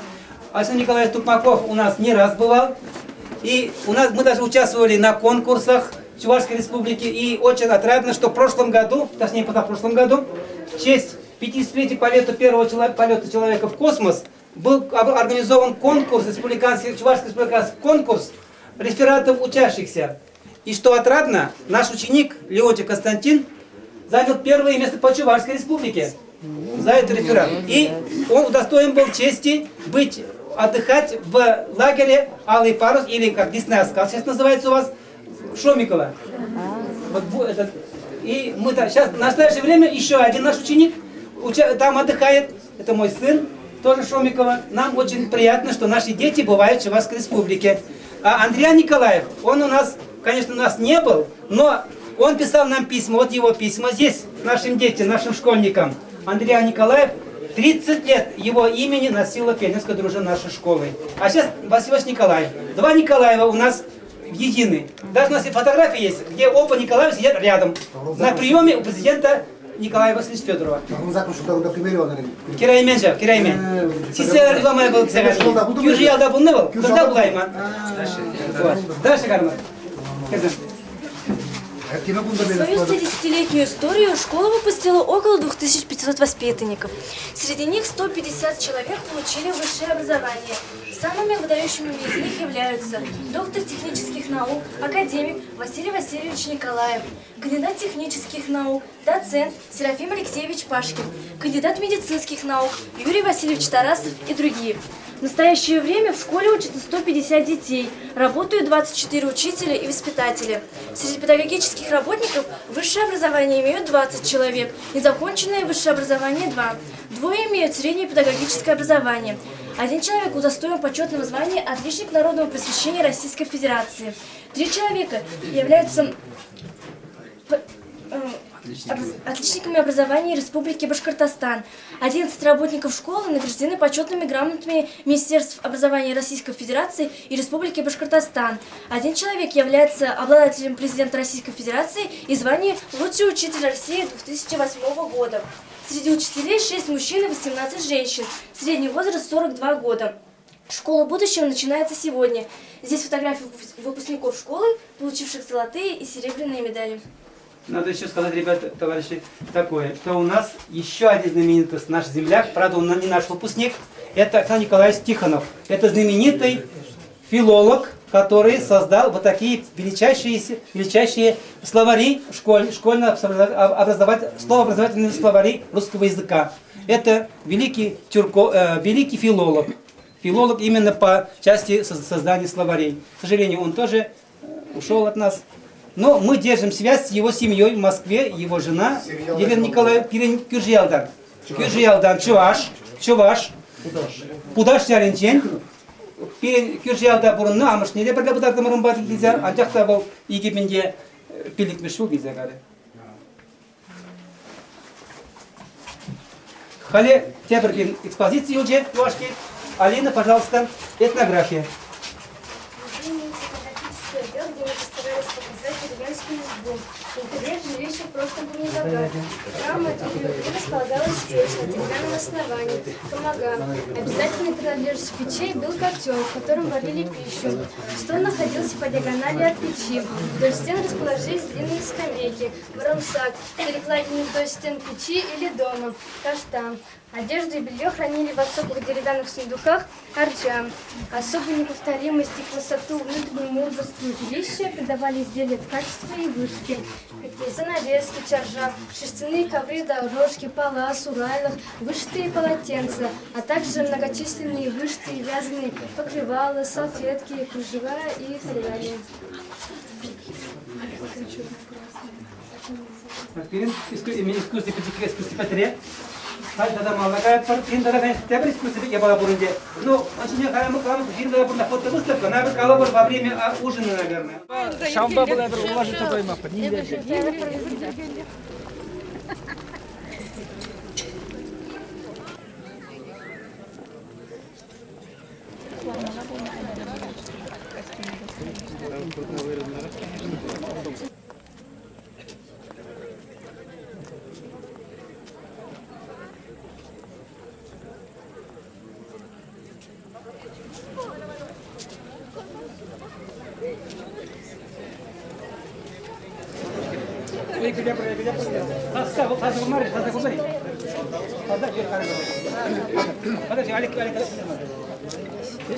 Александр Николаевич Тукмаков у нас не раз бывал. И у нас, мы даже участвовали на конкурсах Чувашской Республики. И очень отрадно, что в прошлом году, точнее позапрошлом году, в честь 50-летия полета первого полета человека в космос был организован конкурс, республиканский, Чувашский республиканский конкурс рефератов учащихся. И что отрадно, наш ученик Леонтий Константин занял первое место по Чувашской республике за этот реферат. И он удостоен был чести быть, отдыхать в лагере «Алый парус» или как Лесная сказка сейчас называется у вас, Шомикова. Вот этот. И мы там, сейчас, в настоящее время еще один наш ученик там отдыхает, это мой сын, тоже Шомикова. Нам очень приятно, что наши дети бывают в Чувашской республике. А Андрей Николаев, он у нас, конечно, у нас не был, но он писал нам письма, вот его письма здесь, нашим детям, нашим школьникам. Андрей Николаев, 30 лет его имени носила пионерская дружина нашей школы. А сейчас Василий Васильевич Николаев. Два Николаева у нас едины. Даже у нас и фотографии есть, где оба Николаева сидят рядом. На приеме у президента Николая Васильевича Федорова. Кираймен же, Кираймен. Сиселер уламай был Кюржи ялда булны был, кунда булайман. Дальше, Карма. В свою 110-летнюю историю школа выпустила около 2500 воспитанников. Среди них 150 человек получили высшее образование. Самыми выдающимися из них являются доктор технических наук, академик Василий Васильевич Николаев, кандидат технических наук, доцент Серафим Алексеевич Пашкин, кандидат медицинских наук Юрий Васильевич Тарасов и другие. В настоящее время в школе учатся 150 детей, работают 24 учителя и воспитатели. Среди педагогических работников высшее образование имеют 20 человек, незаконченное высшее образование – 2. Двое имеют среднее педагогическое образование. Один человек удостоен почетного звания «Отличник народного просвещения Российской Федерации». Три человека являются отличниками образования Республики Башкортостан. 11 работников школы награждены почетными грамотами Министерств образования Российской Федерации и Республики Башкортостан. Один человек является обладателем президента Российской Федерации и звания «Лучший учитель России 2008 года». Среди учителей 6 мужчин и 18 женщин. Средний возраст 42 года. Школа будущего начинается сегодня. Здесь фотографии выпускников школы, получивших золотые и серебряные медали. Надо еще сказать, ребята, товарищи, такое, что у нас еще один знаменитость, наш земляк, правда, он не наш выпускник, это Александр Николаевич Тихонов. Это знаменитый филолог, который создал вот такие величайшие, величайшие словари, школь, школьно словообразовательные словари русского языка. Это великий, тюрко, великий филолог. Филолог именно по части создания словарей. К сожалению, он тоже ушел от нас. Но мы держим связь с его семьей в Москве, его жена Елена Николаевна кӳршӗ ялтан. Кӳршӗ ялтан чӑваш, чӑваш, Пудаш ялӗнчен пирӗн кӳршӗ ялта пурӑннӑ амӑшне те пӗрле пытартӑмӑр унпа килсе, анчах та вӑл 2005 ҫул килсе кайрӗ. Халӗ тепӗр пин экспозици юлчӗ юлашки. Алина, пожалуйста, этнография. Музей отдел, где мы постарались показать деревенскую избу. Интерьер жилища в прошлом был небогат. Храм и располагалась печь на деревянном основании, помога. Обязательной принадлежностью печей был котел, в котором варили пищу. Стол находился по диагонали от печи. Вдоль стен расположились длинные скамейки, бронсак, перекладины вдоль стен печи или дома, каштан. Одежду и белье хранили в особых деревянных сундуках арджа. Особую неповторимость и красоту внутреннему убранству жилища придавали изделия ткачества и вышивки. Такие занавески, чаржа, шерстяные ковры, дорожки, палас, урайлах, вышитые полотенца, а также многочисленные вышитые вязаные покрывала, салфетки, кружева и так далее. Пирӗн искусство пӗчӗккӗ искусство пӗтре. Халь тата малла каятпӑр. Пирӗн тата тепӗр искусство пек япала пур ӗнтӗ. Ну, ачине каямӑк каламӑк пирӗн тата пурна фотовыставка, на калӑпӑр во время ужина, наверное. Ҫавӑнпа была пӗр уложиться поймаппӑр.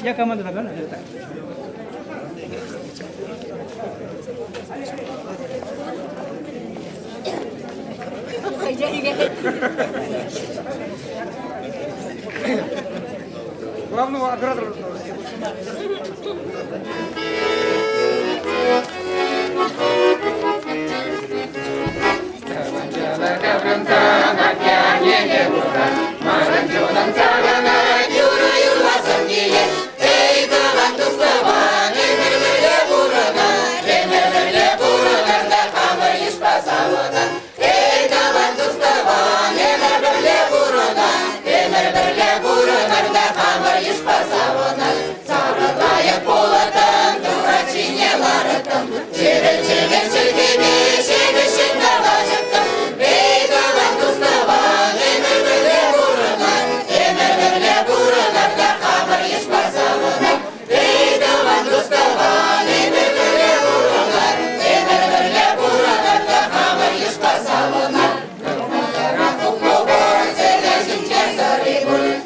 Я команду наберу. Главного оператора.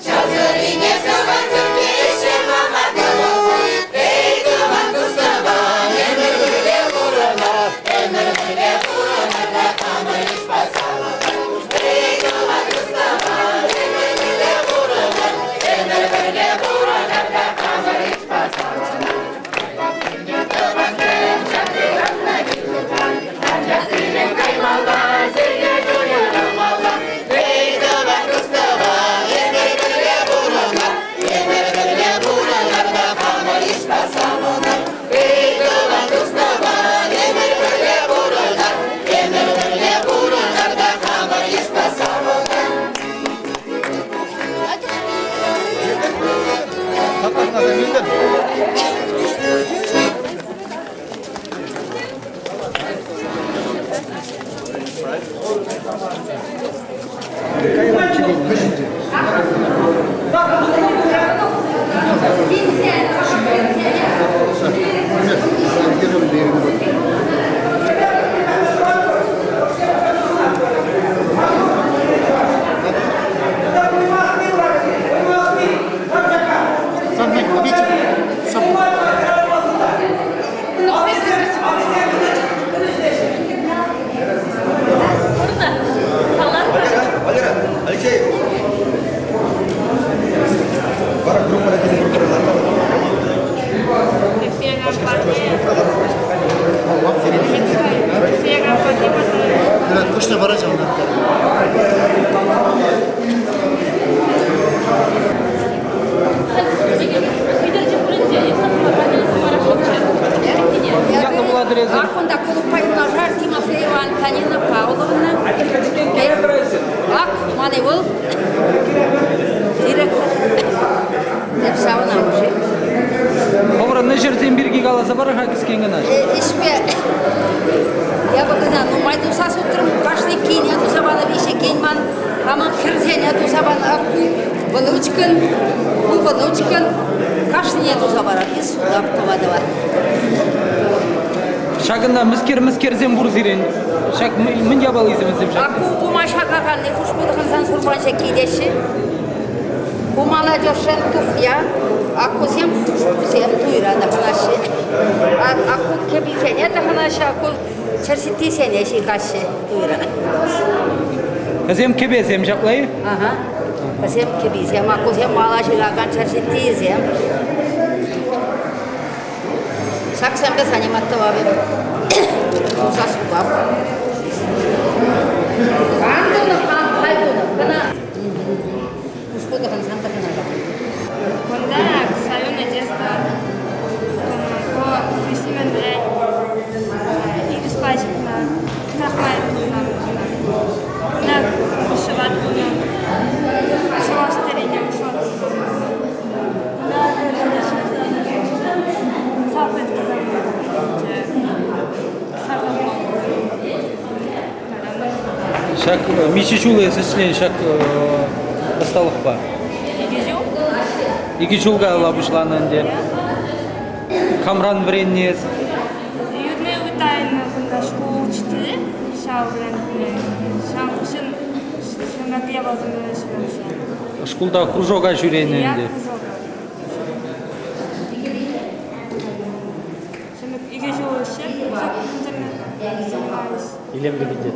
Ҫав сӑрине Ак, ман ывӑл директор. Эп ҫавӑн амӑшӗ. Хӑвӑрӑн ӗҫӗрсем пирки каласа пар-ха кӗскен кӑна. Ӗҫпе эпӗ кӑна нумай туса сутрӑм. Кашни кине туса панӑ, виҫекен ман хамӑн хӗрсене туса панӑ. Ак ку внучкӑн, ку внучкӑн кашнине туса парап. И сутап тӑва-тӑва. Ҫакӑнта мӗскер-мӗскерсем пур сирӗн? Ҫак мӗн япалисем вӗсем ҫак? А ку кума ҫакаканни хушпу тӑхӑнсан сурпан ҫакки теҫҫӗ. Ку молодежшӑн тухья, аккусем хушпусем туйра тӑхӑнаҫҫӗ. Акку кӗписене тӑхӑнаҫҫӗ, акку чӗрҫиттисене ҫыхаҫҫӗ туйра. Вӗсем кӗпесем ҫапла-и? Ага. Вӗсем кӗписем, аккусем мала ҫыхакан чӗрҫиттисем. Ҫаксемпе занимать тӑвап эп. Туса сутап. Кам тунӑ, кам хай тунӑ. Кӑна хушпу тӑхӑнсан тӑхӑнатӑп. Кунта Союзное детство по Христимен Ирис пачкӑна, Крахмай пулнӑ. Кунта вышивать пулнӑ. Чӑваш тӗррине вышивать Ҫак миҫе ҫул эс ӗҫлен ҫак ӑсталӑхпа? Икӗ ҫул. Икӗ ҫул каялла пуҫланӑ ӗнтӗ. Камран вӗреннӗ эс? Людмила Витальевна кунта шкул учителӗ ҫав вӗрентнӗ. Ҫав хыҫҫӑн ҫамрӑк япаласемпе ӗҫлемӗш. Шкулта кружока ҫӳренӗ ӗнтӗ. Икӗ ҫул ӗҫлеп, занимаюсь. Илемлӗ питӗ.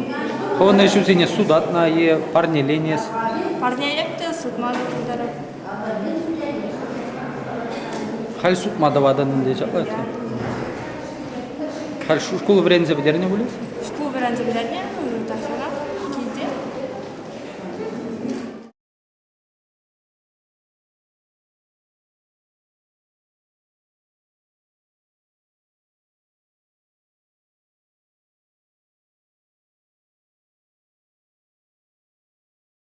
Хӑвӑн ӗҫӳсене сутатна е парнеленӗ эс? Парнелеп те, сутма та пултарап. Халь сутма тӑватӑн ӗнтӗ ҫапла. Халь шкул вӗренсе пӗтернӗ пулӗ? Шкул вӗренсе пӗтернӗ.